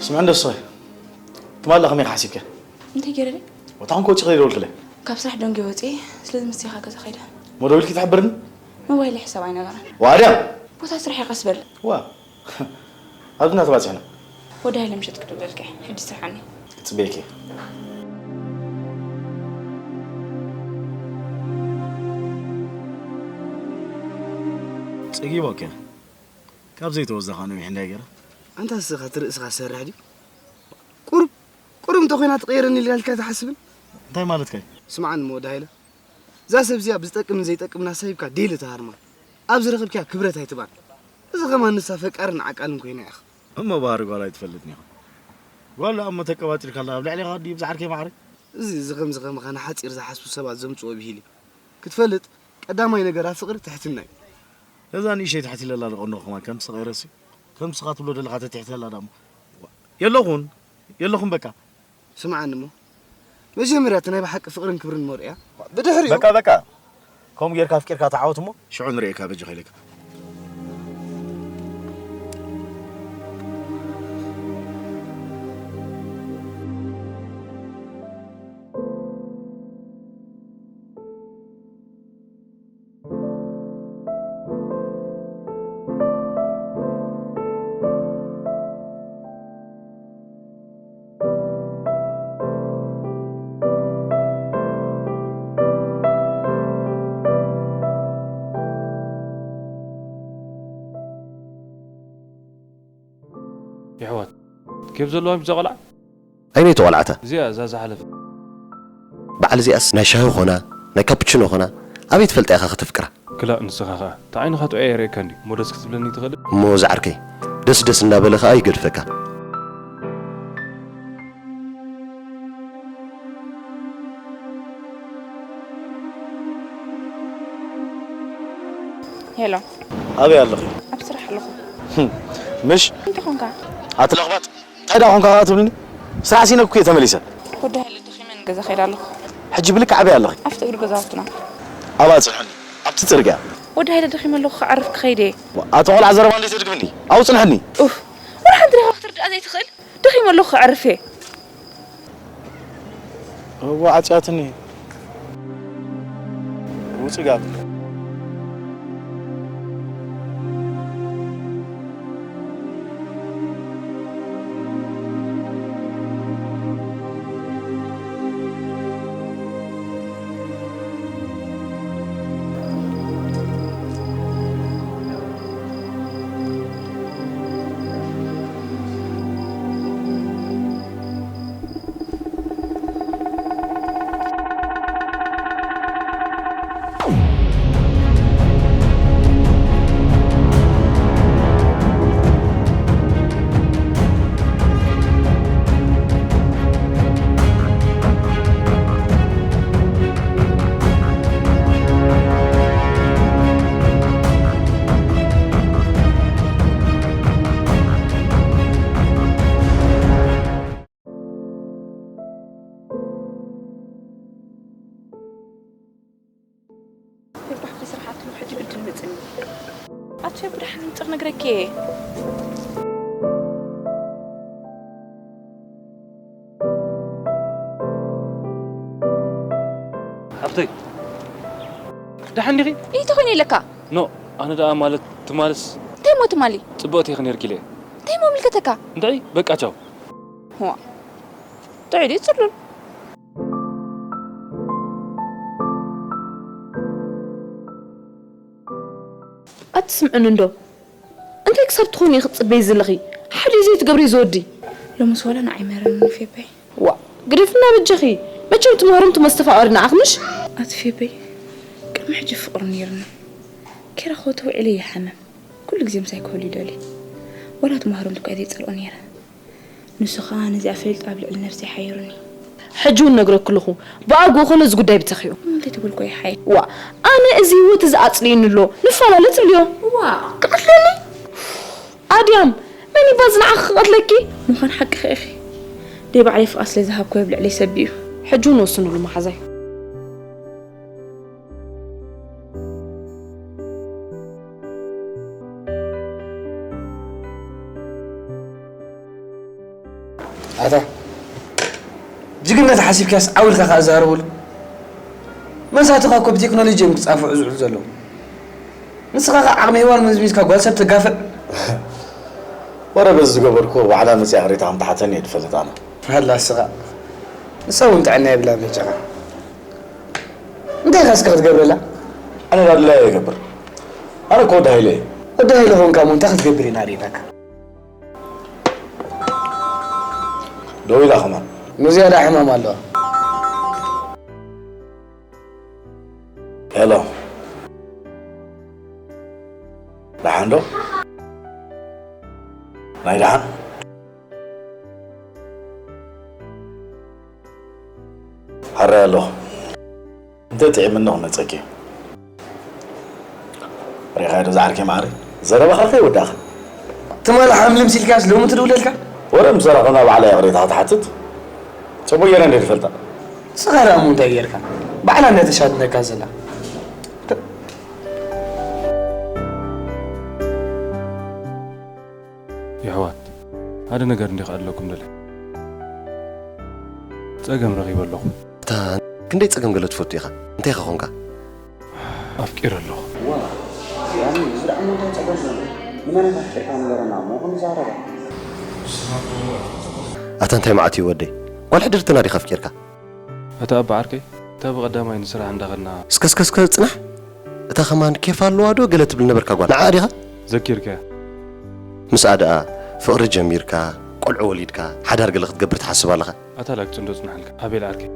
ስምዒ፣ እንደሱ ትማሊ ከመይ ሓሲብካ? እንታይ ገይረ ድየ? ወታ ኹን ከውጭ ከይደ ደወልክለ? ካብ ስራሕ ደንጊ ወፂ፣ ስለዚ ምስቲ ኻ ገዛ ኸይደ። ሞደዊልኪ ትሕብርኒ? ሞባይል ሕሳብ ኣይነበረን። ዋድያ! ቦታ ስራሕ ይቐስ በል። ዋ፣ ኣብዚ እናተባፅሕና። ወዲ ሃይለ ምሸት ክድውለልከ፣ ሕጂ ስርሓኒ። ክፅበየኪ። ፅጊቦከ። ካብ ዘይተወዛኻ ነዊሕ እንዳይ ገይረ። ኣንታ እስኻ እቲ ርእስኻ ዝሰርሕ ድዩ? ቁሩብ ቁሩብ እንተኾይና ትቐየረኒ ኢልካ ኢልካ ትሓስብን? እንታይ ማለትካ እዩ? ስምዓኒ እሞ ወዲ ሃይለ፣ እዛ ሰብ እዚኣ ብዝጠቅምን ዘይጠቅምን ኣሳሂብካ ዴል እታ ሃርማ ኣብ ዝረኸብክያ ክብረት ኣይትባን። እዚ ኸማን ንሳ ፈቃርን ዓቃልን ኮይና ኢኻ። እሞ ባህሪ ጓል ኣይትፈልጥን ኢኻ። ጓል ደኣ እሞ ተቀባጢርካላ ኣብ ልዕሌኻ ድዩ ብዛዕርከይ ማዕረ? እዚ እዚ ከምዚ ከማኻ ንሓጺር ዝሓስቡ ሰባት ዘምጽኦ ብሂል እዩ። ክትፈልጥ ቀዳማይ ነገር ኣብ ፍቕሪ ትሕትና እዩ። ነዛ ንእሸይ ትሕት ኢለላ ዶ ቀንዶ ከማን ከምቲ ሰቐይረሲ ከምቲ ስኻ ትብሎ ደለኻ ተትሕት ኢለላ ዳሞ የለኹን የለኹን በቃ። ስምዓኒ እሞ መጀመርያ እቲ ናይ ብሓቂ ፍቕርን ክብርን መርኡያ ብድሕሪኡ በቃ በቃ ከምኡ ጌርካ ኣፍቂርካ ተዓወት እሞ ሽዑ ንርእየካ በጃኻ ኢለካ። የሕዋት ኬፍ ዘለዋ እዛ ቆልዓ ኣይነይ ተቆልዓታ እዚኣ እዛ ዝሓለፈ በዓል እዚኣስ ናይ ሻሂ ኾና ናይ ካፕችኖ ኾና ኣበይ ትፈልጣ ኢኻ ከተፍቅራ ክላእ ንስኻ ኸዓ እቲ ዓይንኻ ጥዑይ ኣይርእየካን ድዩ እሞ ደስ ክትብለኒ ትኽእል እሞ ዝዓርከይ ደስ ደስ እንዳበለ ኸዓ ይገድፈካ ሄሎ፣ ኣበይ ኣለኺ? ኣብ ስራሕ ኣለኹ። ምሽ? እንታይ ኾንካ? ኣቲ ለኽባጥ፣ እንታይ ደኣ ኾንካ ትብልኒ? ስራሕ ሲነኩ እየ ተመሊሰ። ወዲ ሃይለ ደኺመ ንገዛ ከይደ ኣለኹ። ሕጂ ብልክዕ ኣበይ ኣለኺ? ኣብቲ እግሪ ገዛውትና። ኣብኣ ጽንሕኒ፣ ኣብቲ ጽርግያ። ወዲ ሃይለ ደኺመ ኣለኹ፣ ክዓርፍ ክኸይድ እየ። ኣቲ ቖልዓ ዘረባ እንዴት ትድግምኒ? ኣብኡ ጽንሕኒ። ኡፍ፣ ወላ ሓንቲ ዲኻ ክትርድኣ ዘይትኽእል? ደኺመ ኣለኹ፣ ክዓርፍ እየ። እዋ ዓጽያትኒ ውጽጋብ ፌባ ሓፍተይ ስራሕ ኣትሎ ሕጂ ግድን መፅኒ። ኣቲ ፌቡ ደሓን ምፅር ነግረኪ እየ። ሓፍተይ ደሓን ዲኺ? እንታይ ኮይኑ ኣለካ? ኖ ኣነ ደኣ ማለት ትማልስ እንታይ ሞ ትማሊ? ጽብቕቲ ኢኺ ነይርኪ ኢለ እንታይ ሞ ምልከተካ? እንድዒ በቃ ቻው። ዋ ጥዑይ ድዩ ጽሉል? ኣትስምዕኒ እንዶ እንታይ ክሳብ ትኾኒ ክትጽበይ ዘለኺ ሓደ ዘይትገብሪ ዝወዲ ሎምስ ዋላ ንዓይ መረኒ ፌበይ ዋእ ግደፍና በጃኺ መቸም ትምህርም ትመስተፋቐሪ ንዓኽ ምሽ ኣቲ ፌበይ ቅድሚ ሕጂ ፍቕሪ ነይርና ኪራ ኸው ተውዒለ ይሓምም ኩሉ ግዜ ምሳይ ክህሉ ይደሊ ዋላ ትምህርም ትኳ ዘይጸልኦ ነይረ ንሱ ኸኣ ነዚኣ ፈሊጡ ኣብ ልዕሊ ነብሰይ ሓይሩኒ። ሕጂ እውን ነግረኪ ኣለኹ ብኣግኡ ኾነ እዚ ጉዳይ ብተኺኡ። እንታይ ተበልኩ ኣይሓይ። ዋእ ኣነ እዚ ህይወት እዚ ኣጽሊእኒ ኣሎ ንፈላለ ትብልዮ። ዋእ ክቐትለኒ። ኣድያም መን እዩ ባዚ ንዓኺ ክቐትለኪ። ምዃን ሓቅኺ ኢኺ። ደይ ባዕለይ ፍቓድ ስለ ዝሃብኩ ኣብ ልዕለይ ሰቢኡ። ሕጂ እውን ወስንሉ መሓዛይ። ኣታ ጅግነት ሓሲብካስ ዓው ኢልካ ከኣ ዛረበሉ። መሳትኻ እኮ ብቴክኖሎጂ እዮም ክጻፍዑ ዝውዕሉ ዘለዉ። ንስኻ ከኣ ዓቕሚ ሄዋን መዝሚዝካ ጓል ሰብ ተጋፍዕ። ወረ በዚ ዝገበርኩዎ ባዕላ መጺኣ ቅሬታ ከም ትሓተኒ እየ ዝፈልጥ ኣነ። ኣላ እስኻ። ንሳ እውን ጥዕና የብላን በጃኻ። እንታይ ኢኻ እስከ ክትገብረላ? ኣነ ዳድላየ እገብር። ኣነ እኮ ወዲ ሃይለ እየ። ወዲ ሃይለ ኾንካ እሞ እንታይ ክትገብር ኢና ርኢናካ? ደው ኢላ ከማን። ንዝያዳ ሕማም ኣለዋ። ሄሎ፣ ደሓን ዶ? ናይ ደሓን? ሕራይ ኣለኹ። እንተ ጥዒምኒ ክመጸኪ። ሪኢኻዮ ዶ ዝዓርከይ መዓረይ? ዘረባኻ ከይወዳእኻ። ትማሊ ሓምልምስ ኢልካስ ሎሚ ትድውለልካ? ወረ ምስ ዘረኽና ባዕላ ይቕሬታ ክትሓትት ጽቡቕ ገይረ እንድየ ዝፈልጣ። ንስኻ ደኣ እሞ እንታይ ጌርካ? ባዕላ እንድያ ተሻድነካ ዘላ። የሕዋት፣ ሓደ ነገር እንዲ ክኣለኩም ደለ። ጸገም ረኺበ ኣለኹ። እታ ክንደይ ጸገም ገለ ትፈቱ ኢኻ። እንታይ ኢኻ ኾንካ? ኣፍቂረ ኣለኹ። ኣታ እንታይ መዓት እዩ ወደይ? ጓል ሕድርትና ዲኻ ኣፍቂርካ? ኣታ ኣባ ዓርከይ፣ እታ ብቐዳማይ ንስራሕ እንዳኸድና። እስከ እስከ እስከ ጽናሕ። እታ ከማን ኬፍ ኣለዋ ዶ ገለ ትብል ነበርካ ጓል ንዓ ዲኻ? ዘኪርካያ። ምስኣ ደኣ ፍቕሪ ጀሚርካ፣ ቆልዑ ወሊድካ፣ ሓዳር ገለ ክትገብር ትሓስብ ኣለኻ? ኣታ ላክ ጽንዶ ጽናሕልካ። ኣቤል ዓርከይ፣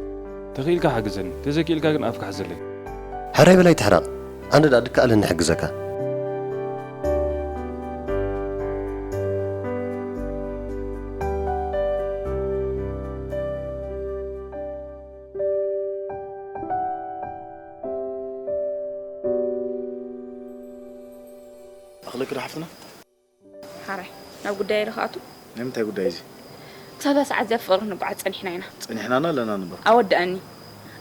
ተኽኢልካ ሓግዘኒ፣ ተዘይክኢልካ ግን ኣፍካ ሕዘለይ። ሕራይ በል ኣይትሕረቕ። ኣነ ደኣ ድከኣለኒ እሕግዘካ። ኣኽለኪ ዶ ሓፍትና? ሓራይ ናብ ጉዳየይ ዶ ክኣቱ? ናይ ምንታይ ጉዳይ እዚ? ክሳብ እዛ ሰዓት እዚኣ ብፍቕሪ ክንጓዓዝ ጸኒሕና ኢና። ጸኒሕናና ኣለና ንበር። ኣወድኣኒ።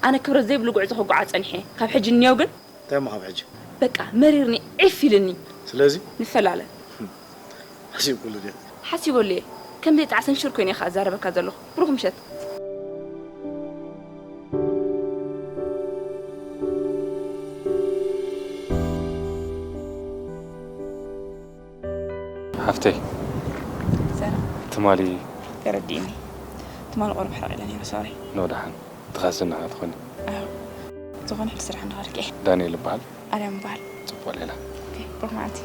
ኣነ ክብረት ዘይብሉ ጉዕዞ ክጓዓዝ ጸኒሐ። ካብ ሕጂ ንኔው ግን እንታይ እሞ ካብ ሕጂ? በቃ መሪርኒ ዒፍ ኢሉኒ። ስለዚ? ንፈላለ። ሓሲብኩሉ ድየ? ሓሲበሉ እየ። ከም ዘይጠዓሰን ሽር ኮይነ እየ ከኣ እዛረበካ ዘለኹ። ብሩኽ ምሸት። ሓፍተይ ትማሊ ተረዲእኒ። ትማሊ ቁሩብ ሕርቕ ኢለ ነይረ ሶሪ። ኖ ደሓን ትኻስና ትኾኒ። ዝኾነ ሕጂ ስራሕ እንዳኸድክ እየ። ዳንኤል እበሃል። ኣርያም እበሃል። ጽቡቕ ሌላ። ብሩኽ መዓልቲ።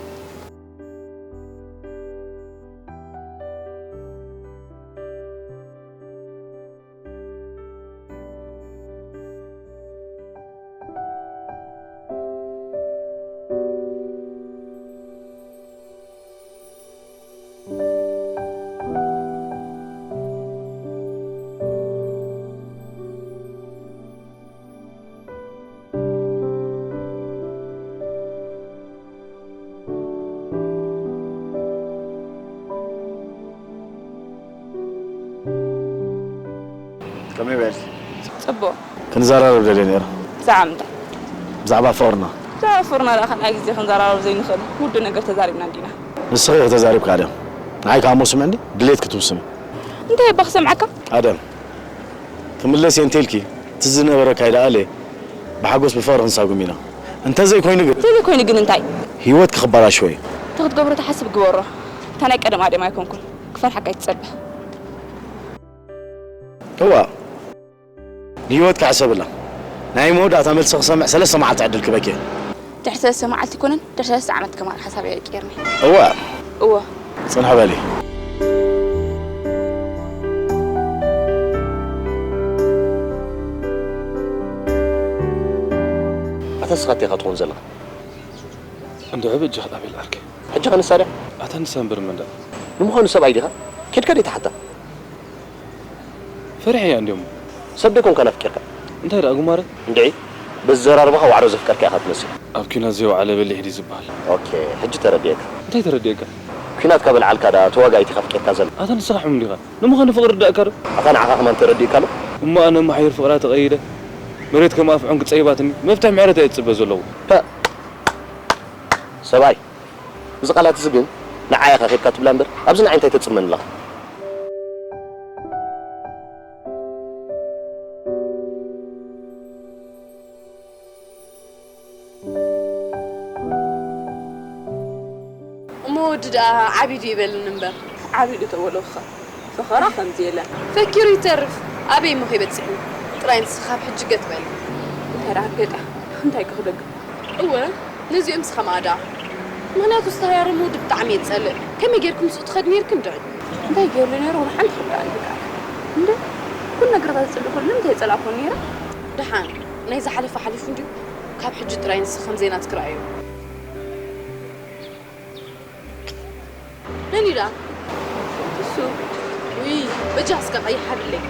ከመይ በል? ጽቡቕ። ክንዘራረብ ደልየ ነይረ። ብዛዕባ ምንታይ? ብዛዕባ ፍቕርና። ብዛዕባ ፍቕርና ደኣ ካልኣይ ግዜ ክንዘራረብ ዘይንኽእል ውዱእ ነገር ተዛሪብና እንዲና። ንስኺ ኢኺ ተዛሪብኪ ኣደም። ንዓይ ከኣ እሞ ስምዕኒ፣ ድሌትኪ ትውስኒ። እንታይ እባ ክሰምዓካ? ኣደም፣ ክምለስ እየ እንተኢልኪ፣ እቲ ዝነበረካ ኣይደኣለ ብሓጎስ ብፍቕሪ ክንሳጉም ኢና። እንተዘይኮይኑ ግን። እንተዘይኮይኑ ግን እንታይ? ህይወትኪ ክበላሽዎ እዩ። እንተ ክትገብሮ ትሓስብ ግበሮ። እታ ናይ ቀደም ኣደም ኣይኮንኩን። ክፈርሓካ ኣይትጸበ። እዋእ፣ ንህይወትካ ሕሰብላ። ናይ መወዳእታ መልሲ ክሰምዕ ሰለስተ መዓልቲ ዕድል ክበኪ እየ። ድሕሪ ሰለስተ መዓልቲ ኣይኮነን፣ ድሕሪ ሰለስተ ዓመት ከማን ሓሳበይ ኣይቅየርን እየ። እዋእ፣ እወ። ጽንሒ በሊ። ኣታ ንስኻ እንታይ ኢኻ ትኸውን ዘለኻ? እንድዒ በጃኻ ኣቤል ዓርከይ። ሕጂ ኸ ንሳ ድያ? ኣታ ንሳ እምበር መን ደኣ? ንምዃኑ ሰብኣይ ዲኻ? ኬድካ ደይትሓታ? ፈሪሐያ እንድየ እሞ። ሰብ ደይኮንካን ኣፍቂርካ? እንታይ ደኣ ጉማረ? እንድዒ በዚ ዘራርባኻ ዋዕሮ ዘፍቀርካ ኢኻ ትመስል። ኣብ ኲናት ዘይወዓለ በሊሕ ድዩ ዝበሃል? ኦኬ ሕጂ ተረዲኤካ። እንታይ ተረዲኤካ? ኲናት ካብ ኣልዓልካ ደኣ ተዋጋኢት ኢኻ ኣፍቂርካ ዘላ? ኣታ ንስኻ ሕሙም ዲኻ? ንምዃኑ ፍቕሪ ርዳእካ ዶ? ኣታ ንዓኻ ከማን ተረዲእካ ኣሎ? እሞ ኣነ እሞ ሓየር ፍቕራ ተቐይደ መሬት ከም ኣፍዑን ክጸይባትኒ መፍትሕ ምሕረት እየ ዝጽበ ዘለኹ። ፐእ ሰብኣይ፣ እዚ ቃላት እዚ ግን ንዓይ ኢኻ ኬድካ ትብላ እምበር ኣብዚ ንዓይ እንታይ ተጽመኒ ኣለኻ? ወዲ ደኣ ዓብዩ ድዩ ይበልኒ እምበር። ዓብዩ ዶ ተበሎ እኻ? ፈኸራ ከምዚ የለን። ፈኪሩ ይተርፍ። ኣበይ እሞ ከይበጽሕ እዩ? ጥራይ ንስኻ ካብ ሕጂ ገጥ በል። እንታይ ደኣ ገጣ? እንታይ ክኽደግ? እወ፣ ነዚኦም ስኻ ማዕዳ። ምኽንያቱ ዝተሃራረሙ ወዲ ብጣዕሚ እየ ዝጸልእ። ከመይ ጌርኩም ምስኡ ትኸድ ኔርክን ድዒ? እንታይ ገይሩ ነይሩ? ወላ ሓንቲ ክርዳእኒ በቃ። እንደ ኩሉ ነገራት ዝጽልእ ኩሉ እንታይ ጸላእኩ ነይረ? ደሓን፣ ናይ ዝሓለፈ ሓሊፉ እንድዩ። ካብ ሕጂ ጥራይ ንስኻ ከም ዘይናትክ ረኣዮ። መን እዩ ደኣ? እሱ። ውይ፣ በጃ እስከ ቀይሕ ሃብለይ።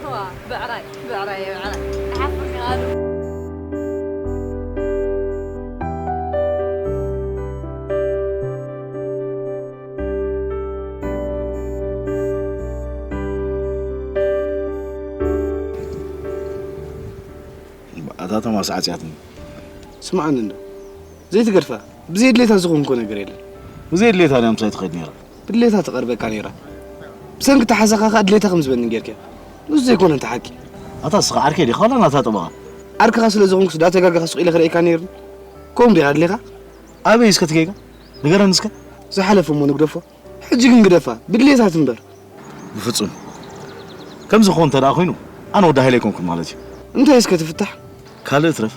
ዋ፣ ብዕራይ፣ ብዕራይ፣ ብዕራይ። ተሓፍርኒ ኣሉ። ኣታ ቶማስ ዓጽያትኒ። ስምዓኒ እንዶ። ዘይትገድፋ። ብዘይ ድሌታ ዝኾንኮ ነገር የለን። ብዘይ ድሌታ ድያ ምሳይ ትኸይድ ነይራ? ብድሌታ ትቐርበካ ነይራ። ብሰንኪ ተሓዛኻ ከኣ ድሌታ ከም ዝበኒ ጌርካ። ንሱ ዘይኮነ እንተ ሓቂ። ኣታ እስኻ ዓርከይ ዲኻ ዋላ ናታ ጠበቓ? ዓርክኻ ስለ ዝኾንኩስ ዳተጋጋኻ ስቕ ኢለ ክርእየካ ነይሩኒ። ከምኡ ዲኻ ድሌኻ? ኣበይ እስከ ትጌጋ? ንገረኒ እስከ። ዝሓለፈ እሞ ንግደፎ። ሕጂ ግን ግደፋ። ብድሌታ ትንበር። ብፍጹም። ከምዚ ክኸውን እንተ ደኣ ኮይኑ፣ ኣነ ወዲ ሃይለ ኣይኮንኩን ማለት እዩ። እንታይ እስከ ትፍታሕ? ካልእ ትረፍ፣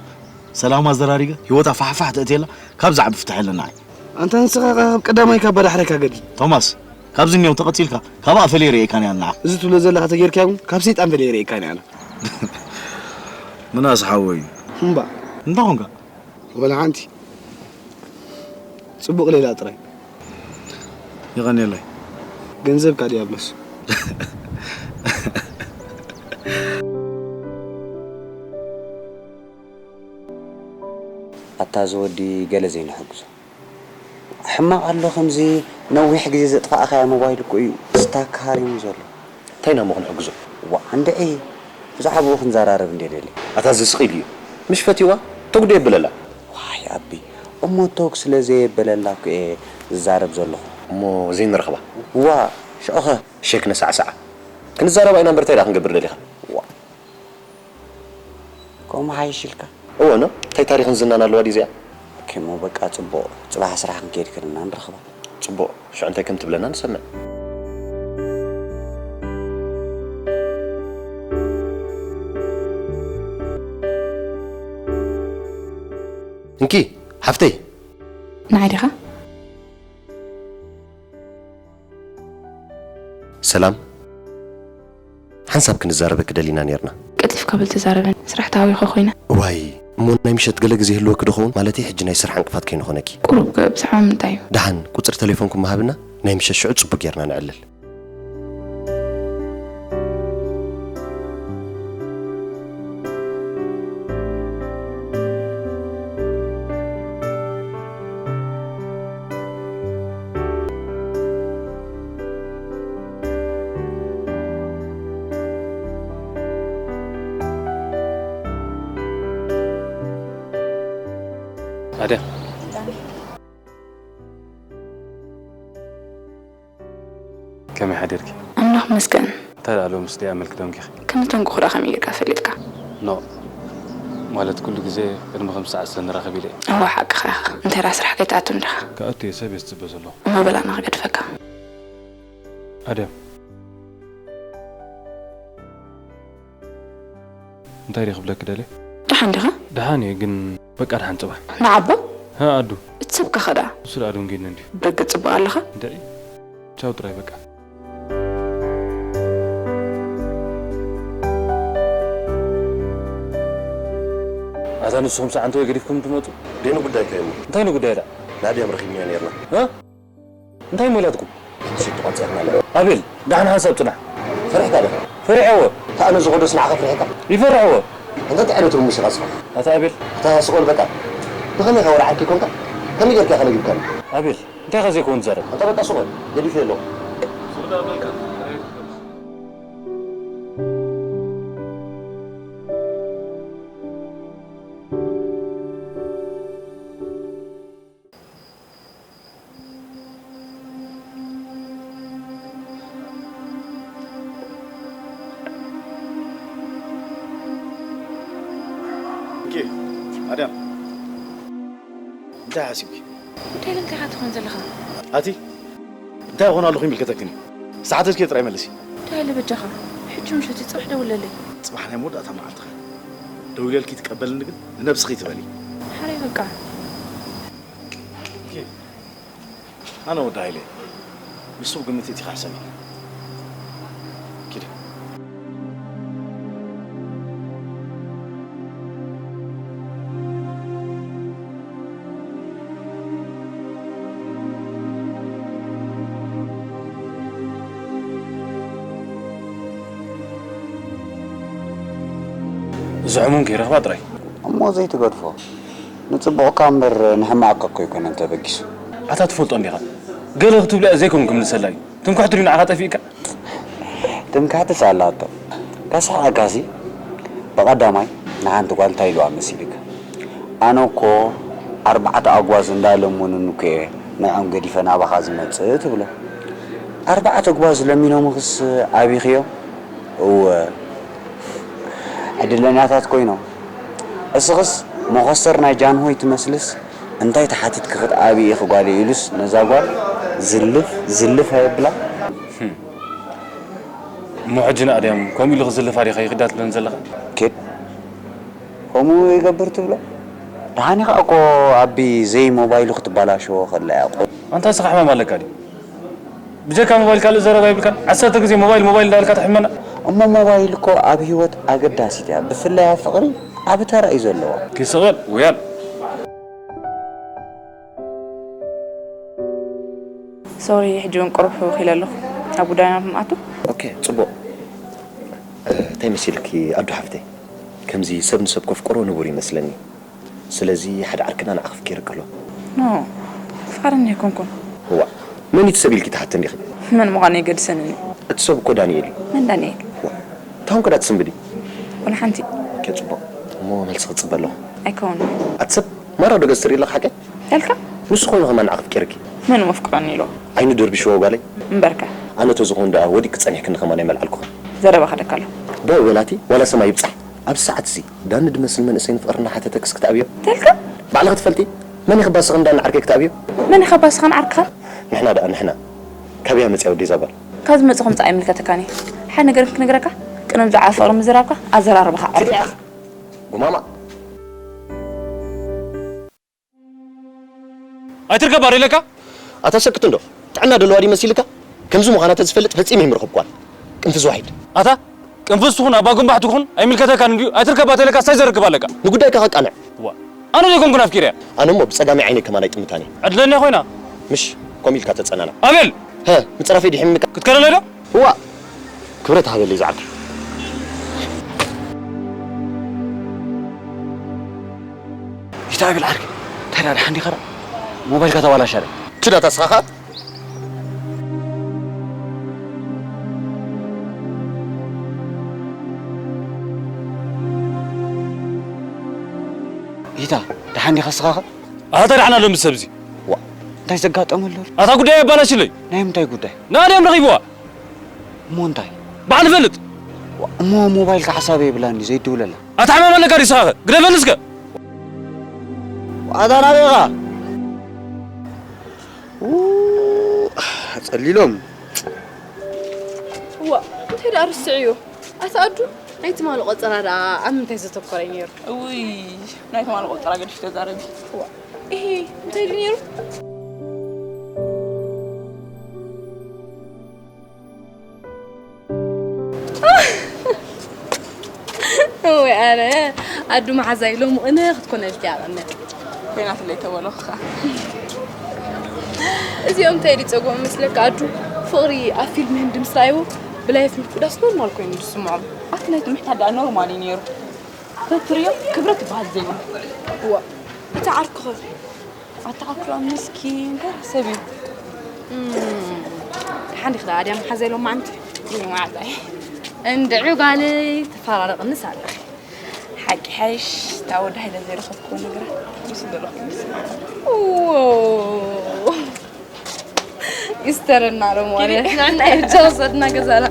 ሰላማ ኣዘራሪገ፣ ህይወታ ፋሕፋሕ ተእትየላ፣ ካብ ዝዓቢ ፍታሕ የለና ኣይ። ኣንታ ንስኻ ኸኣ ካብ ቀዳማይ ካብ ባዳሕረካ ገድል። ቶማስ፣ ካብዚ እኒኦ ተቐጺልካ፣ ካብኣ ፈልየ ርእየካን እያ ንዓ። እዚ ትብሎ ዘለኻ ተጌርካዮ እውን፣ ካብ ሰይጣን ፈልየ ርእየካን እያ ኣነ። ምናስ ሓወይ። እምባ። እንታይ ኾንካ? ወላ ሓንቲ። ጽቡቕ ሌላ ጥራይ። የቐንየለይ። ገንዘብካ ዲያብሎስ። ኣታ እዚ ወዲ ገለ ዘይንሕግዞ። ሕማቕ ኣሎ ከምዚ ነዊሕ ግዜ ዘጥፋእካያ ሞባይል እኮ እዩ ስታክ ሃሪሙ ዘሎ። እንታይ ኢና እሞ ክንሕግዞ? ዋእ እንድዒ ብዛዕባኡ ክንዘራረብ እንድየ ደልየ። ኣታ እዚ ስቕ ኢሉ እዩ። ምሽ ፈትይዋ ተጉዶ የብለላ። ዋይ ኣቢ እሞ ቶግ ስለ ዘየበለላ እኮ እየ ዝዛረብ ዘለኹ። እሞ ዘይንረኽባ? ዋእ ሽዑኸ? ሸክ ነሳዕስዓ። ክንዛረባ ኢና እምበር እንታይ ደኣ ክንገብር ደሊኻ? ዋእ ከምኡ ሓይሽ ኢልካ? እወ ኖ፣ እንታይ ታሪኽን ዝናን ኣለዋ ድዩ እዚኣ? ኦኬ እሞ በቃ ጽቡቕ፣ ጽባሕ ስራሕ ክንከይድ ከለና ንራኸባ። ጽቡቕ፣ ሽዑ እንታይ ከም ትብለና ንሰምዕ። እንኪ ሓፍተይ። ንዓይ ዲኻ? ሰላም። ሓንሳብ ክንዛረበኪ ደሊና ኔርና። ቀልጢፍካ በል ተዛረበኒ፣ ስራሕ ተሃዊኸ ኮይነ። እዋይ፣ እሞ ናይ ምሸት ገለ ግዜ ይህልወኪ ዶ ኸውን? ማለተይ ሕጂ ናይ ስራሕ ዕንቅፋት ከይንኾነኪ። ቁሩብ ከ ብዛዕባ ምንታይ እዩ? ደሓን ቁጽሪ ተሌፎንኩም ምሃብና፣ ናይ ምሸት ሽዑ ጽቡቕ ጌርና ነዕልል። ኣደ። ከመይ ሓዲርኪ? ኣምላኽ ይመስገን። እንታይ ደኣ ሎምስ ደኣ መልኪ ደንጊኺ? ከም ዝተንኩኹ ደኣ ከመይ ጌርካ ፈሊጥካ? ኖእ። ማለት ኩሉ ግዜ ቅድሚ ከምዚ ሰዓት ስለ ንራኸብ ኢለ እየ። እወ ሓቅኻ ኢኻ። እንታይ ደኣ ስራሕ ከይትኣቱ እንዲኻ? ክኣቱ እየ፣ ሰብ እየ ዝጽበ ዘለኹ። እሞ በል ኣነ ክገድፈካ። ኣድያም። እንታይ ድየ ክብለኪ ደልየ? ደሓን ዲኻ? ደሓን እየ፣ ግን በቃ ደሓን ጽባሕ። ንዓቦ? ሃ ኣዱ። እቲ ሰብካ ኸ ደኣ? ንሱ ደኣ ደንጊዩኒ እንድዩ። ብርግጽ ጽቡቕ ኣለኻ? እንድዒ። ቻው ጥራይ በቃ። ኣታ ንስኹም ሰዓንተ ወይ ገዲፍኩም ትመጹ? ደይ ንጉዳይካ እዩ። እንታይ ንጉዳይ ደኣ? ንኣድያም ረኺብናዮ ኔርና። ሃ? እንታይ እሞ ኢላትኩም? ሕጂ ትቐጽዕና ኣላ። ኣቤል፣ ደሓን ሓንሳብ ጽናሕ። ፈሪሕካ ዲኻ? ፈሪሐዎ። እታ ኣነ ዝኸዶስ ንዓኻ ፈሪሕካ? ይፈርሕዎ። ኣንታ እንታይ ዓይነት ርሙስ ኢኻ ንስኻ? ኣታ ኣቤል። ኣታ ስቕ በል በቃ። ብኸመይ ኢኻ ወላ ዓርኪ ኮንካ? ከመይ ጌርካ ኢኻ ነጊርካኒ? ኣቤል፣ እንታይ ኢኻ ዘይከውን ትዛረብ? ኣንታ በቃ ስቕ በል። ገዲፈዮ ኣለኹ። እንኪ፣ ኣድያም፣ እንታይ ሓሲብኪ? እንታይ ኢለ እንታይ ኢኻ ትኾን ዘለኻ? ኣቲ እንታይ ይኾን ኣለኹ ይምልከተክን እዩ። ሰዓተትኪ ጥራይ መልሲ። እንታይ ኢለ በጃኻ? ሕጂ ምሸት እዩ፣ ጽባሕ ደውለለይ። ጽባሕ ናይ መወዳእታ መዓልትኻ። ደዊለልኪ ትቀበልኒ ግን ንነብስኺ ትበሊ። ሓራይ በቃ። ኣነ ወዲ ሃይለ፣ ንሱ ብግምት እቲ ክሕሰብ እዩ። ኪዲ። እዚ ሕሙም ከይረኽባ ጥራይ። እሞ ዘይትገድፎ። ንጽቡቕካ እምበር ንሕማቕካ እኮ ኣይኮነን ተበጊሱ። ኣታ ትፈልጦ እንዲኻ። ገለ ክትብልያ ዘይኮንኩ ምልሰላ እዩ። ትምክሕቲ ድዩ ንዓኻ ጠፊእካ? ትምክሕቲ ሳላቶ። ከስሕቐካሲ፣ ብቐዳማይ ንሓንቲ ጓል እንታይ ኢልዋ መሲልካ? ኣነ እኮ ኣርባዕተ ኣጓዝ እንዳለመኑኒ እኮ እየ ንዕኦም ገዲፈ ናባኻ ዝመጽእ ትብሎ። ኣርባዕተ ኣጓዝ ለሚኖምኽስ ኣቢኽዮ? እወ፣ ዕድለኛታት ኮይኖም። እስኽስ መኾስተር ናይ ጃንሆይ ትመስልስ፣ እንታይ ተሓቲትኪ ክትኣቢ ኢኺ ጓለይ ኢሉስ ነዛ ጓል ዝልፍ ዝልፍ ኣየብላ። እሞ ሕጂ ንኣድያም ከምኡ ኢሉ ክዝልፋ ዲኻ ይኽዳትለን ዘለኻ? ኬድ ከምኡ ይገብር ትብሎ? ደሓን ኢኻ እኮ ኣቢ ዘይ ሞባይሉ ክትበላሸዎ ከላ እያ። ኣንታ እስኻ ሕማም ኣለካ ድዩ? ብጀካ ሞባይል ካልእ ዘረባ ይብልካን? ዓሰርተ ግዜ ሞባይል ሞባይል እንዳበልካ ተሕመና። እሞ ሞባይል እኮ ኣብ ህይወት ኣገዳሲት እያ፣ ብፍላይ ኣብ ፍቕሪ ዓቢ ተራ እዩ ዘለዋ። ኪስቕል ውያል። ሶሪ፣ ሕጂ እውን ቅሩብ ሕውኽ ኢለ ኣለኹ። ኣብ ጉዳይና ክንኣቱ። ኦኬ፣ ጽቡቕ። እንታይ መሲልኪ ኣዱ ሓፍተይ፣ ከምዚ ሰብ ንሰብ ከፍቅሮ ንቡር ይመስለኒ። ስለዚ ሓደ ዓርክና ንዓኺ ኣፍቂረኪ ኣሎ። ኖ፣ ኣፍቃረኒ ኣይኮንኩን። ዋእ፣ መን እዩ እቲ ሰብ ኢልኪ ትሓቲ እንዲኺ? መን ምዃነይ ኣይገድሰንን እዩ። እቲ ሰብ እኮ ዳንኤል እዩ። መን ዳንኤል? ዋእ፣ እንታይ ኮንካ ደኣ ትስንብዲ? ዋላ ሓንቲ። ኦኬ፣ ጽቡቕ። እሞ መልሲ ክጽበ ኣለኹ። ኣይከውንን። ኣቲ ሰብ ማራ ዶ ገጽ ትርኢ ኣለኺ ሓቀይ? ያልካ? ንሱ ኮይኑ ከማን ንዓኺ ኣፍቂረኪ። መን እሞ ኣፍቅረኒ ኢሎ? ዓይኑ ደርቢሽዎ ጓለይ። እምበርከ። ኣነ ተዝኾን ደኣ ወዲቅኪ ጸኒሕክኒ ከማን ኣይመልዓልኩኽን። ዘረባኻ ደካሎ። ቦ በላቲ ዋላ ሰማይ ይብጻሕ። ኣብዚ ሰዓት እዚ ዳኒ ድመስል መንእሰይ ንፍቕሪ እናሓተተክስ ክትኣብዮ? እንታይ ኢልካ? ባዕልኺ ትፈልጢ። መን ኢኺ ባስኺ እንዳ ንዓርከይ ክትኣብዮ? መን ኢኻ ባስኻን ዓርክኻን? ንሕና ደኣ ንሕና። ካበይ ኣመጺኣ ወደይ እዛ ጓል? ካብ ዝመጽእ ከምጽእ ኣይምልከተካን እዩ። ሓደ ነገር ክነግረካ፣ ቅድሚ ብዛዕባ ፍቕሪ ምዝራብካ ኣዘራርባኻ ኣዕርፍ። ጉማማ። ኣይትርከብ ኣረ ኢለካ። ኣታ ሰክት እንዶ ጥዕና ደለዋ ድዩ መሲልካ? ከምዚ ምዃና ተዝፈልጥ ፈጺመ ኣይምረኸብኳን። ቅንፍዝ ዋሒድ። ኣታ ቅንፍዝ ትኹን ኣባ ጉንባሕ ትኹን ኣይምልከተካን እንድዩ። ኣይትርከብ ኣታ ኢለካ እንታይ ዘርክብ ኣለካ? ንጉዳይካ ከቃንዕ። ዋ ኣነ ዘይኮንኩን ኣፍቂረያ። ኣነ እሞ ብጸጋመይ ዓይነይ ከማን ኣይጥምታን እየ። ዕድለኛ ኮይና። ምሽ ከምኡ ኢልካ ተጸናናዕ። ኣቤል! ሀ ምጽራፈይ ድሒኑካ? ክትከለለይ ዶ? እዋእ! ክብረት ሃበለይ ዝዓርከይ። ይታ ኣቤል ዓርከይ፣ እንታይ ደኣ ደሓን ዲኻ ደኣ? ሞባይልካ ተባላሻለይ። ክዳ ታስኻኻ? ይታ ደሓን ዲኻ ስኻኻ? ኣታ ደሓን ኣሎ ምስ ሰብዚ። ዋ እንታይ ዘጋጠመ ኣሎ? ኣታ ጉዳይ ኣባላሽለይ። ናይ ምንታይ ጉዳይ? ንኣድያም ረኺብዋ። እሞ እንታይ? ባዕሉ ፈልጥ። እሞ ሞባይልካ ሓሳብ የብላን ድዩ ዘይድውለላ? ኣታ ሕማም ኣለካ ድዩ ስኻኸ? ግደፈኒ እስከ። ዋታ ናበይ ኢኻ? ጸሊሎም። እዋ እንታይ ደኣ ርስዕዮ? ኣታ ኣዱ ናይ ትማሊ ቆጸራ ደኣ ኣብ ምንታይ ዘተኮረ እዩ ነይሩ? እውይ ናይ ትማሊ ቆጸራ ገዲሽ ተዛረቢ። እዋ እሂ እንታይ ድዩ ነይሩ? እወ ኣረ ኣዱ መሓዛይ ሎሚ ቅነ ክትኮነልኪ እያ ቀነ። ኮይናትለይ ተበለኹኻ። እዚኦም እንታይ ድዩ ጸገቦም መስለካ ኣዱ? ፍቕሪ ኣብ ፊልም ህንዲ ምስ ረኣይዎ ብላይፍ ምፍቁዳስ ኖርማል ኮይኑ ዝስምዖም። ኣቲ ናይ ትምሕታ ደኣ ኖርማል እዩ ነይሩ። ተትርእዮ ክብረት ዝበሃል ዘይብሉ። እዋ እቲ ዓርኩኸ? ኣታ ዓርኩ ምስኪን ተራ ሰብ እዩ። ሓንቲ ክዳ ኣድያም ሓዘ ኢሎም ማዓንቲ ይማዓታይ እንድዒ ጓለይ ትፈራረቕንስ ኣለኺ። ሓቂ ሓይሽ እታ ወዲ ሃይለ ዘይረኸብክዎ ነግራ ምስ ዘለኹ ይስማዕ። ይስተረና ሮም ዋለ ንዕና የጃ ወሰድና ገዛና።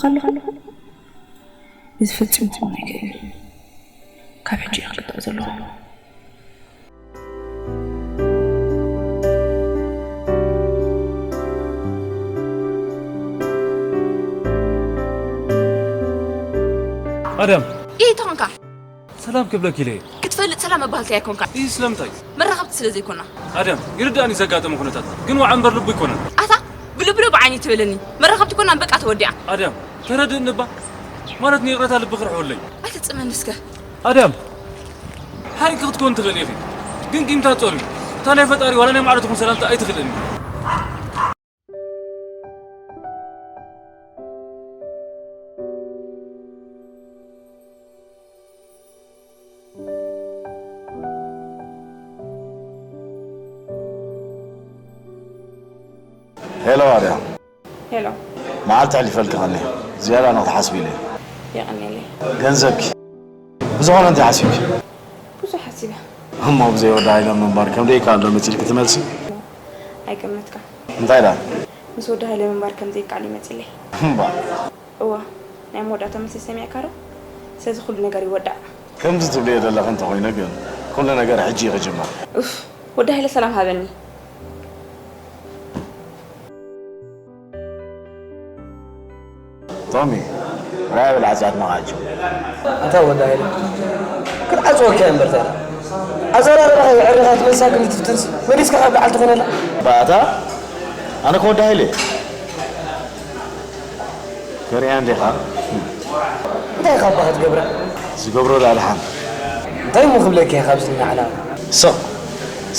ከለኹ፣ እዚ ፈጺሙ ክኸውን ኣይክእልን እዩ። ካብ ሕጂ እየ ክግታእ ዘለዎ። ኣድያም። እንታይ ተኾንካ? ሰላም ክብለኪ ኢለ እየ። ክትፈልጥ ሰላም ምባል እንታይ ኣይኮንካ። ኢሂ፣ ስለምንታይ? መራኸብቲ ስለ ዘይኮና። ኣድያም፣ ይርዳእኒ ዘጋጠመ ኩነታት፣ ግን ዋዓ እምበር ልቡ ኣይኮነን። ኣታ፣ ብልብሎ ብዓይኒ ትበለኒ። መራኸብቲ ኮና በቃ ተወዲኣ። ኣድያም፣ ተረድእኒ እባ። ማለት ንይቕረታ ልቢ ክርሕወለይ። ኣይትጽመኒ እስከ። ኣድያም፣ ሓሪቂ ክትኮን ትኽእል ኢኺ፣ ግን ቂምታ ጾር እዩ። እታ ናይ ፈጣሪ ዋላ ናይ ማዕዶ ትኹን ሰላምታ ኣይትኽእልን። ሄሎ ኣድያም። ሄሎ። መዓልቲ ኣሕሊፈልኪ ቀኒ ዝያዳ ንክትሓስቢ ኢለ። የቐንየለይ። ገንዘብኪ ብዝኾነ እንታይ ሓሲብኪ? ብዙሕ ሓሲበ። እሞ ብዘይ ወዲ ሃይለ ምንባር ከም ደይከኣል ዶ መፂልኪ ትመልሲ? ኣይገመትካ። እንታይ ደኣ? ምስ ወዲ ሃይለ ምንባር ከም ዘይከኣል እዩ መፂለይ። እምባ። እወ፣ ናይ መወዳእታ መልሲ ሰሚዕካ ዶ? ስለዚ ኩሉ ነገር ይወዳእ። ከምዚ ትብልዮ ዘለኺ እንተኾይኑ ግን፣ ኩሉ ነገር ሕጂ እዩ ክጅመር። ኡፍ፣ ወዲ ሃይለ ሰላም ሃበኒ። ቶሚ፣ ራያ ብልዓ እዚኣት መቓጆ። ኣታ ወዲ ሃይለ፣ ክትዓጽወካ እያ እምበር ታዲያ። ኣዘራርባኻ የዕርኻ ትመልሳ ክንዲ ትፍትንሲ፣ መሊስካ ካብ በዓል ትኾነላ። ባእታ፣ ኣነ ከ ወዲ ሃይለ እየ። ከርእያ እንዲኻ? እንታይ ኢኻ እባ ክትገብራ? ዝገብሮ ደኣ ደሓን። እንታይ እሞ ክብለካ እየ ካብዚ ንላዕሊ? ስቕ፣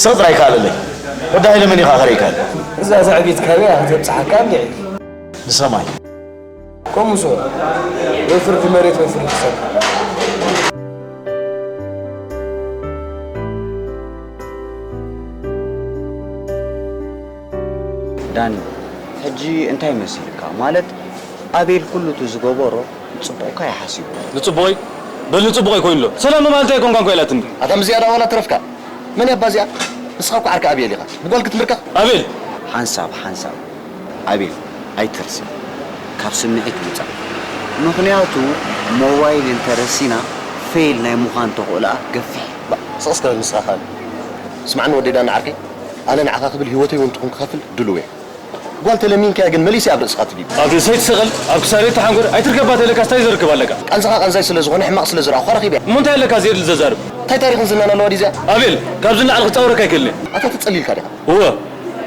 ስቕ ጥራይ ከኣለለይ። ወዲ ሃይለ መን ኢኻ ከርእየካ? እዛ ዘዕቢት ካበይ እያ ክትብጽሓካ እንድዒ? ንሰማይ። ከምኡ ስቕ። ወይ ፍርዲ መሬት ወይ ፍርዲ ሰብ። ዳኒ፣ ሕጂ እንታይ መሲልካ? ማለት፣ ኣቤል ኩሉ እቲ ዝገበሮ ንጽቡቕካ እዩ ሓሲቡ። ንጽቡቐይ? በል ንጽቡቐይ ኮይኑ ኣሎ። ሰላም ምባል እንታይ ኮንካ እንኳ ኢላትኒ። ኣታ ምዚኣ ደኣ ዋላ ትረፍካ። መን እያ እባ እዚኣ? ንስኻ እኮ ዓርኪ ኣቤል ኢኻ። ብጓል ክትምርካኽ? ኣቤል! ሓንሳብ፣ ሓንሳብ። ኣቤል፣ ኣይትርሲ። ካብ ስምዒት ውጻእ። ምኽንያቱ፣ ሞባይል እንተ ረሲና፣ ፌል ናይ ምዃን ተኽእሎኣ ገፊሕ። ባ፣ ስቕ እስከ በል ንስኻ ካልእ። ስማዕኒ ወደይ ዳኒ ዓርከይ፣ ኣነ ንዓኻ ክብል ህይወተይ እውን ትኹን ክኸፍል ድሉው እየ። ጓል ተለሚንካያ ግን መሊሰ ኣብ ርእስኻ ትድይብ። ኣብ ርእሰይ ትሰቐል፣ ኣብ ክሳደይ ትሓንጎር፣ ኣይትርከባ ተለካስ እንታይ ዘርክብ ኣለካ? ቃንዛኻ ቃንዛይ ስለ ዝኾነ ሕማቕ ስለ ዝረኣኹ ረኺበያ። እሞ እንታይ ኣለካ ዘይድል ዘዛርብ? እንታይ ታሪኽን ዝናን ኣለዋ ድዩ እዚኣ? ኣቤል፣ ካብዚ ንላዕሊ ክጻወረካ ኣይክእልን እየ። ኣታ ተጸሊልካ ዲኻ? እወ፣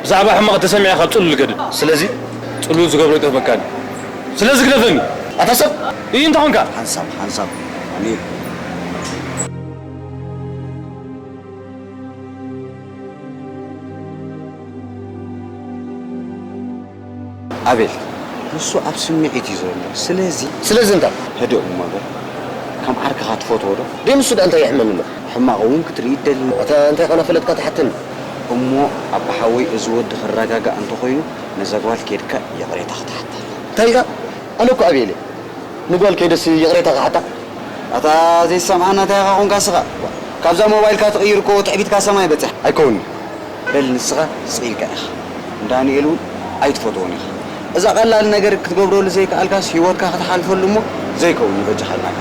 ብዛዕባ ሕማቕ ተሰሚዐ ካብ ጽሉል ገድል። ስለዚ? ጽሉል ዝገብሮ ይጠፍኣካኒ። ስለዚ ግደፈኒ። ኣታ ሰብ! እይ እንተ ኾንካ። ሓንሳብ፣ ሓንሳብ። ኣሜን። ኣቤል፣ ንሱ ኣብ ስምዒት እዩ ዘሎ። ስለዚ ስለዚ እንታይ? ህድእ እሞ በል። ከም ዓርክኻ ትፈትዎ ዶ? ደይ ንሱ ደኣ እንታይ የሕመኒ ኣሎ? ሕማቕ እውን ክትርኢ ይደሊ። ኣታ እንታይ ኾነ ፈለጥካ ትሓተኒ? እሞ ኣቦሓወይ፣ እዚ ወዲ ክረጋጋእ እንተኾይኑ ነዛ ጓል ኬድካ ይቕሬታ ክትሓታ ኣለካ። እንታይ ኢልካ? ኣነ እኮ ኣቤል እየ። ንጓል ከይደሲ ይቕሬታ ክሓታ? ኣታ ዘይሰምዓና እንታይ ኢኻ ኾንካ ስኻ? ካብዛ ሞባይልካ ትቕይር እኮ ትዕቢትካ ሰማይ በጽሕ። ኣይከውን'ዩ። በል ንስኻ ስቕ ኢልካ ኢኻ። ንዳንኤል እውን ኣይትፈትዎን ኢኻ። እዛ ቀላል ነገር ክትገብረሉ ዘይከኣልካስ ህይወትካ ክትሓልፈሉ እሞ ዘይከውን እዩ በጃኻ ኢልናካ።